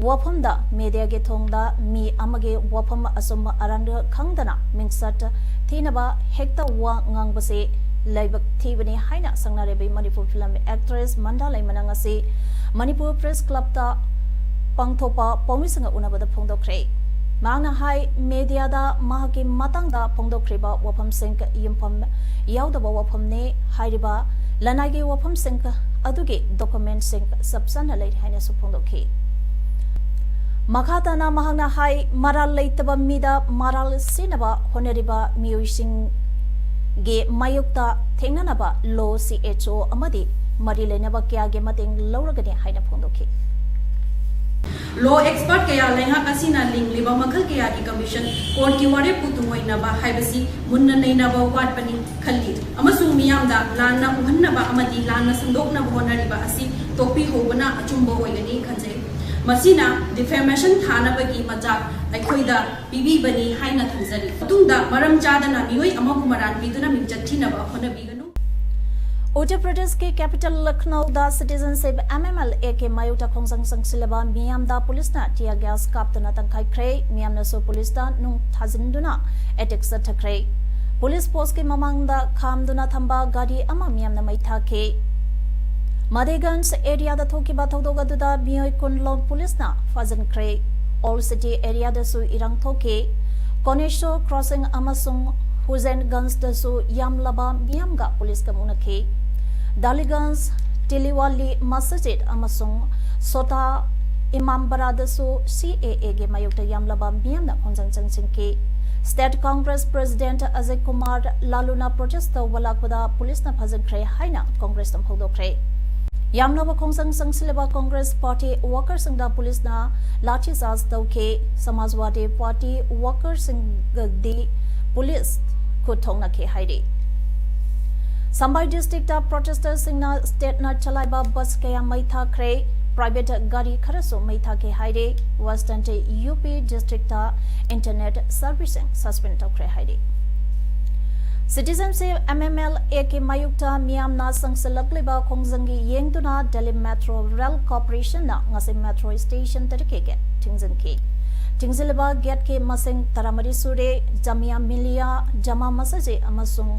ꯋꯥꯐꯝꯗ mediaꯒꯤ ꯊꯣꯡꯗ ꯃꯤ ꯑꯃꯒꯤ ꯋꯥꯐꯝ ꯑꯆꯨꯝ ꯑꯔꯥꯟ ꯈꯪꯗꯅ ꯃꯤꯡꯆꯠ ꯊꯤꯅꯕ ꯍꯦꯛꯇ ꯋꯥ ꯉꯥꯡꯕꯁꯤ ꯂꯥꯏꯕꯛ ꯊꯤꯕꯅꯤ ꯍꯥꯏꯅ ꯁꯛꯅꯔꯤꯕ ꯃꯅꯤꯄꯨꯔ ꯐꯤꯂꯝ ꯑꯦꯛꯇ꯭ꯔꯦꯁ ꯃꯟꯗꯥ ꯂꯩꯃꯅꯥꯡ ꯑꯁꯤ ꯃꯅꯤꯄꯨꯔ ꯄ꯭ꯔꯦꯁ ꯀ꯭ꯂꯕꯇ ꯄꯥꯡꯊꯣꯛꯄ ꯄꯥꯎꯃꯤꯁꯤꯡꯒ ꯎꯅꯕꯗ ꯐꯣꯡꯗꯣꯛꯈ꯭ꯔꯦ꯫ ꯃꯍꯥꯛꯅ ꯍꯥꯏ, ꯃꯦꯗꯤꯌꯥꯗ ꯃꯍꯥꯛꯀꯤ ꯃꯇꯥꯡꯗ ꯐꯣꯡꯗꯣꯛꯈ꯭ꯔꯤꯕ ꯋꯥꯐꯝꯁꯤꯡ ꯌꯨꯝꯐꯝ ꯌꯥꯎꯗꯕ ꯋꯥꯐꯝꯅꯤ꯫ ꯍꯥꯏꯔꯤꯕ ꯂꯅꯥꯏꯒꯤ ꯋꯥꯐꯝꯁꯤꯡ ꯑꯗꯨꯒꯤ ꯗꯣꯀꯨꯃꯦꯟꯠꯁꯤꯡ ꯆꯞ ꯆꯥꯅ ꯂꯩꯔꯤ ꯍꯥꯏꯅꯁꯨ ꯐꯣꯡꯗꯣꯛꯈꯤ꯫ ꯃꯈꯥ ꯇꯥꯅ ꯃꯍꯥꯛꯅ ꯍꯥꯏ, ꯃꯔꯥꯜ ꯂꯩꯇꯕ ꯃꯤꯗ ꯃꯔꯥꯜ ꯁꯤꯅꯕ ꯍꯣꯠꯅꯔꯤꯕ ꯃꯤꯑꯣꯏꯁꯤꯡꯒꯤ ꯃꯥꯌꯣꯛꯇ ꯊꯦꯡꯅꯅꯕ ꯂꯣ ꯁꯤ ꯑꯦꯆ ꯑꯣ ꯑꯃꯗꯤ ꯃꯔꯤ ꯂꯩꯅꯕ ꯀꯌꯥꯒꯤ ꯃꯇꯦꯡ ꯂꯧꯔꯒꯅꯤ ꯍꯥꯏꯅ ꯐꯣꯡꯗꯣꯛꯈꯤ꯫ ꯂꯣ ꯑꯦꯛꯁꯄꯔꯠ ꯀꯌꯥ ꯂꯩꯉꯥꯛ ꯑꯁꯤꯅ ꯂꯤꯡꯂꯤꯕ ꯃꯈꯜ ꯀꯌꯥꯒꯤ ꯀꯃꯤꯁꯟ ꯀꯣꯔꯠꯀꯤ ꯋꯥꯔꯦꯞꯄꯨ ꯇꯨꯡꯑꯣꯏꯅꯕ ꯍꯥꯏꯕꯁꯤ ꯃꯨꯟꯅ ꯅꯩꯅꯕ ꯋꯥꯠꯄꯅꯤ ꯈꯜꯂꯤ, ꯑꯃꯁꯨꯡ ꯃꯤꯌꯥꯝꯗ ꯂꯥꯟꯅ ꯎꯍꯟꯅꯕ ꯑꯃꯗꯤ ꯂꯥꯟꯅ ꯁꯟꯗꯣꯛꯅꯕ ꯍꯣꯠꯅꯔꯤꯕ ꯑꯁꯤ ꯇꯣꯛꯄꯤꯍꯧꯕꯅ ꯑꯆꯨꯝꯕ ꯑꯣꯏꯒꯅꯤ ꯈꯟꯖꯩ꯫ ꯃꯁꯤꯅ ꯗꯤꯐꯦꯃꯦꯁꯟ ꯊꯥꯅꯕꯒꯤ ꯃꯆꯥꯛ ꯑꯩꯈꯣꯏꯗ ꯄꯤꯕꯤꯕꯅꯤ ꯍꯥꯏꯅ ꯊꯝꯖꯔꯤ꯫ ꯃꯇꯨꯡꯗ ꯃꯔꯝ ꯆꯥꯗꯅ ꯃꯤꯑꯣꯏ ꯑꯃꯕꯨ ꯃꯔꯥꯟ ꯄꯤꯗꯨꯅ ꯃꯤꯡꯆꯠ ꯊꯤꯅꯕ ꯍꯣꯠꯅꯕꯤꯒꯅꯨ꯫ ꯎꯠꯇꯔ ꯄ꯭ꯔꯗꯦꯁꯀꯤ ꯀꯦꯄꯤꯇꯜ ꯂꯈꯅꯧꯗ ꯁꯤꯇꯤꯖꯟꯁꯤꯞ ꯑꯦꯝ ꯑꯦꯝ ꯑꯦꯜ ꯑꯦꯒꯤ ꯃꯥꯌꯣꯛꯇ ꯈꯣꯡꯖꯪ ꯆꯪꯁꯤꯜꯂꯕ ꯃꯤꯌꯥꯝꯗ ꯄꯨꯂꯤꯁꯅ ꯇꯤꯌꯔ ꯒ꯭ꯌꯥꯁ ꯀꯥꯞꯇꯨꯅ ꯇꯪꯈꯥꯏꯈ꯭ꯔꯦ꯫ ꯃꯤꯌꯥꯝꯅꯁꯨ ꯄꯨꯂꯤꯁꯇ ꯅꯨꯡ ꯊꯥꯖꯤꯟꯗꯨꯅ ꯑꯦꯇꯦꯛ ꯆꯠꯊꯈ꯭ꯔꯦ꯫ ꯄꯨꯂꯤꯁ ꯄꯣꯁꯀꯤ ꯃꯃꯥꯡꯗ ꯈꯥꯝꯗꯨꯅ ꯊꯝꯕ ꯒꯥꯔꯤ ꯑꯃ ꯃꯤꯌꯥꯝꯅ ꯃꯩ ꯊꯥꯈꯤ꯫ ꯃꯗꯦꯒꯟꯖ ꯑꯦꯔꯤꯌꯥꯗ ꯊꯣꯛꯈꯤꯕ ꯊꯧꯗꯣꯛ ꯑꯗꯨꯗ ꯃꯤꯑꯣꯏ ꯀꯨꯟ ꯂꯣꯝ ꯄꯨꯂꯤꯁꯅ ꯐꯥꯖꯤꯟꯈ꯭ꯔꯦ꯫ ꯑꯣꯜ ꯁꯤꯇꯤ ꯑꯦꯔꯤꯌꯥꯗꯁꯨ ꯏꯔꯥꯡ ꯊꯣꯛꯈꯤ꯫ ꯀꯣꯅꯦꯁꯣꯔ ꯀ꯭ꯔꯣꯁꯤꯡ ꯑꯃꯁꯨꯡ ꯍꯨꯖꯦꯟꯒꯟꯖꯗꯁꯨ ꯌꯥꯝꯂꯕ ꯃꯤꯌꯥꯝꯒ ꯄꯨꯂꯤꯁꯀ ꯃꯨꯛꯅꯈꯤ꯫ ꯗꯥꯂꯤꯒꯟꯖ, ꯇꯤꯂꯤꯋꯥꯂꯤ ꯃꯁꯖꯤꯗ ꯑꯃꯁꯨꯡ ꯁꯣꯇꯥ ꯏꯃꯥꯝꯕꯔꯥꯗꯁꯨ ꯁꯤ ꯑꯦ ꯑꯦꯒꯤ ꯃꯥꯌꯣꯛꯇ ꯌꯥꯝꯂꯕ ꯃꯤꯌꯥꯝꯅ ꯈꯣꯡꯖꯪ ꯆꯪꯁꯤꯟꯈꯤ꯫ State congress president Ajay Kumar ꯂꯥꯂꯨꯅ ꯄ꯭ꯔꯣꯇꯦꯁ ꯇꯧꯕ ꯂꯥꯛꯄꯗ ꯄꯨꯂꯤꯁꯅ ꯐꯥꯖꯤꯟꯈ꯭ꯔꯦ ꯍꯥꯏꯅ ꯀꯣꯡꯒ꯭ꯔꯦꯁꯅ ꯐꯣꯡꯗꯣꯛꯈ꯭ꯔꯦ꯫ ꯌꯥꯝꯂꯕ ꯈꯣꯡꯖꯪ ꯆꯪꯁꯤꯜꯂꯕ ꯀꯣꯡꯒ꯭ꯔꯦꯁ ꯄꯥꯔꯇꯤ ꯋꯥꯀꯔꯁꯤꯡꯗ ꯄꯨꯂꯤꯁꯅ ꯂꯥꯊꯤ ꯆꯥꯔꯖ ꯇꯧꯈꯤ꯫ ꯁꯃꯥꯖꯋꯥꯗꯤ ꯄꯥꯔꯇꯤ ꯋꯥꯀꯔꯁꯤꯡꯒꯗꯤ ꯄꯨꯂꯤꯁ ꯈꯨꯠ ꯊꯣꯛꯅꯈꯤ ꯍꯥꯏꯔꯤ꯫ ꯁꯝꯕꯥꯏ ꯗꯤꯁꯇ꯭ꯔꯤꯛꯇ ꯄ꯭ꯔꯣꯇꯦꯁꯇꯔꯁꯤꯡꯅ ꯁ꯭ꯇꯦꯠꯅ ꯆꯂꯥꯏꯕ ꯕꯁ ꯀꯌꯥ ꯃꯩ ꯊꯥꯈ꯭ꯔꯦ꯫ ꯄ꯭ꯔꯥꯏꯚꯦꯠ ꯒꯥꯔꯤ ꯈꯔꯁꯨ ꯃꯩ ꯊꯥꯈꯤ ꯍꯥꯏꯔꯤ꯫ ꯋꯦꯁꯇꯔꯟ ꯌꯨ ꯄꯤ ꯗꯤꯁꯇ꯭ꯔꯤꯛꯇ ꯏꯟꯇꯔꯅꯦꯠ ꯁꯔꯚꯤꯁꯁꯤꯡ ꯁꯁꯄꯦꯟ ꯇꯧꯈ꯭ꯔꯦ ꯍꯥꯏꯔꯤ꯫ ꯁꯤꯇꯤꯖꯟꯁꯤꯞ ꯑꯦꯝ ꯑꯦꯝ ꯑꯦꯜ ꯑꯦꯒꯤ ꯃꯥꯌꯣꯛꯇ ꯃꯤꯌꯥꯝꯅ ꯆꯪꯁꯤꯜꯂꯛꯂꯤꯕ ꯈꯣꯡꯖꯪꯒꯤ ꯌꯦꯡꯗꯨꯅ ꯗꯦꯜꯂꯤ ꯃꯦꯇ꯭ꯔꯣ ꯔꯦꯜ ꯀꯣꯔꯄꯣꯔꯦꯁꯟꯅ ꯉꯁꯤ ꯃꯦꯇ꯭ꯔꯣ ꯁ꯭ꯇꯦꯁꯟ ꯇꯔꯦꯠꯀꯤ ꯒꯦꯠ ꯊꯤꯡꯖꯤꯟꯈꯤ꯫ ꯊꯤꯡꯖꯤꯜꯂꯤꯕ ꯒꯦꯠꯀꯤ ꯃꯁꯤꯡ ꯇꯔꯥꯃꯔꯤ ꯁꯨꯔꯦ꯫ ꯖꯥꯃꯤꯌꯥ ꯃꯤꯂꯤꯌꯥ, ꯖꯃꯥ ꯃꯁꯖꯤꯗ ꯑꯃꯁꯨꯡ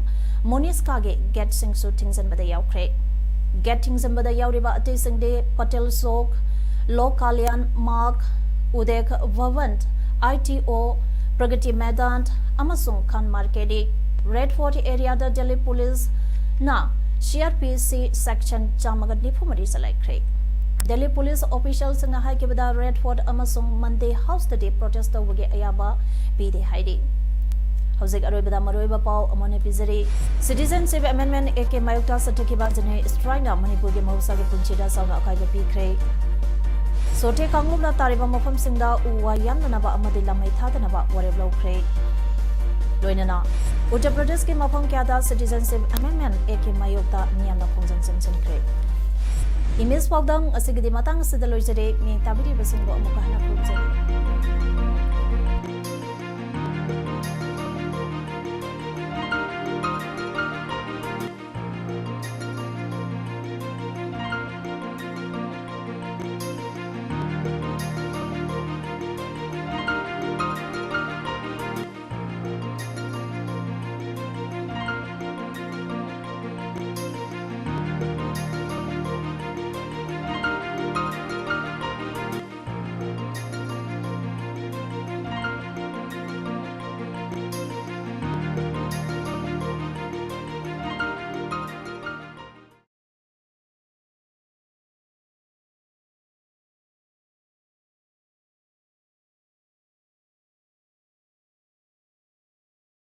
ꯃꯣꯅꯤꯁꯀꯥꯒꯤ ꯒꯦꯠꯁꯤꯡꯁꯨ ꯊꯤꯡꯖꯤꯟꯕꯗ ꯌꯥꯎꯈ꯭ꯔꯦ꯫ ꯒꯦꯠ ꯊꯤꯡꯖꯤꯟꯕꯗ ꯌꯥꯎꯔꯤꯕ ꯑꯇꯩꯁꯤꯡꯗꯤ ꯄꯇꯦꯜ ꯆꯧꯛ, ꯂꯣꯛ ꯀꯥꯂꯤꯌꯥꯟ ꯃꯥꯔꯒ, ꯎꯗꯦꯛ ꯚꯕꯟ, ꯑꯥꯏ ꯇꯤ ꯑꯣ, ꯄ꯭ꯔꯒꯇꯤ ꯃꯩꯗꯥꯟ ꯑꯃꯁꯨꯡ ꯈꯥꯟ ꯃꯥꯔꯀꯦꯠꯅꯤ꯫ ꯔꯦꯗ ꯐꯣꯔꯠ ꯑꯦꯔꯤꯌꯥꯗ ꯗꯦꯜꯂꯤ ꯄꯨꯂꯤꯁꯅ ꯁꯤ ꯑꯥꯔ ꯄꯤ ꯁꯤ ꯁꯦꯛꯁꯟ ꯆꯥꯝꯃꯒ ꯅꯤꯐꯨ ꯃꯔꯤ ꯆꯂꯥꯏꯈ꯭ꯔꯦ꯫ ꯗꯦꯜꯂꯤ ꯄꯨꯂꯤꯁ ꯑꯣꯐꯤꯁꯤꯌꯦꯜꯁꯤꯡꯅ ꯍꯥꯏꯈꯤꯕꯗ, ꯔꯦꯗ ꯐꯣꯔꯠ ꯑꯃꯁꯨꯡ ꯃꯟꯗꯦ ꯍꯥꯎꯁꯇꯗꯤ ꯄ꯭ꯔꯣꯇꯦꯁ ꯇꯧꯕꯒꯤ ꯑꯌꯥꯕ ꯄꯤꯗꯦ ꯍꯥꯏꯔꯤ꯫ ꯍꯧꯖꯤꯛ ꯑꯔꯣꯏꯕꯗ ꯃꯔꯨꯑꯣꯏꯕ ꯄꯥꯎ ꯑꯃꯨꯛ ꯍꯟꯅ ꯄꯤꯖꯔꯤ꯫ ꯁꯤꯇꯤꯖꯦꯟꯁꯤꯞ ꯑꯦꯃꯦꯟꯗꯃꯦꯟ ꯑꯦꯛꯀꯤ ꯃꯥꯌꯣꯛꯇ ꯆꯠꯊꯈꯤꯕ ꯖꯦꯅꯦꯔꯦꯜ ꯁ꯭ꯇ꯭ꯔꯥꯏꯛꯅ ꯃꯅꯤꯄꯨꯔꯒꯤ ꯃꯍꯧꯁꯥꯒꯤ ꯄꯨꯟꯁꯤꯗ ꯆꯥꯎꯅ ꯑꯀꯥꯏꯕ ꯄꯤꯈ꯭ꯔꯦ꯫ ꯁꯣꯔꯊꯦ ꯀꯥꯡꯂꯨꯞꯅ ꯇꯥꯔꯤꯕ ꯃꯐꯝꯁꯤꯡꯗ ꯎ ꯋꯥ ꯌꯥꯟꯗꯅꯕ ꯑꯃꯗꯤ ꯂꯝꯃꯩ ꯊꯥꯗꯅꯕ ꯋꯥꯔꯦꯞ ꯂꯧꯈ꯭ꯔꯦ꯫ ꯂꯣꯏꯅꯅ ꯎꯠꯇꯔ ꯄ꯭ꯔꯗꯦꯁꯀꯤ ꯃꯐꯝ ꯀꯌꯥꯗ ꯁꯤꯇꯤꯖꯦꯟꯁꯤꯞ ꯑꯦꯃꯦꯟꯗꯃꯦꯟ ꯑꯦꯛꯀꯤ ꯃꯥꯌꯣꯛꯇ ꯃꯤꯌꯥꯝꯅ ꯈꯣꯡꯖꯪ ꯆꯪꯁꯤꯟꯈ꯭ꯔꯦ꯫ ꯏꯃꯦꯖ ꯄꯥꯎꯗꯝ ꯑꯁꯤꯒꯤꯗꯤ ꯃꯇꯥꯡ ꯑꯁꯤꯗ ꯂꯣꯏꯖꯔꯦ꯫ ꯃꯤꯌꯦꯡ ꯇꯥꯕꯤꯔꯤꯕꯁꯤꯡꯕꯨ ꯑꯃꯨꯛꯀ ꯍꯟꯅ ꯈꯨꯔꯨꯝꯖꯔꯤ꯫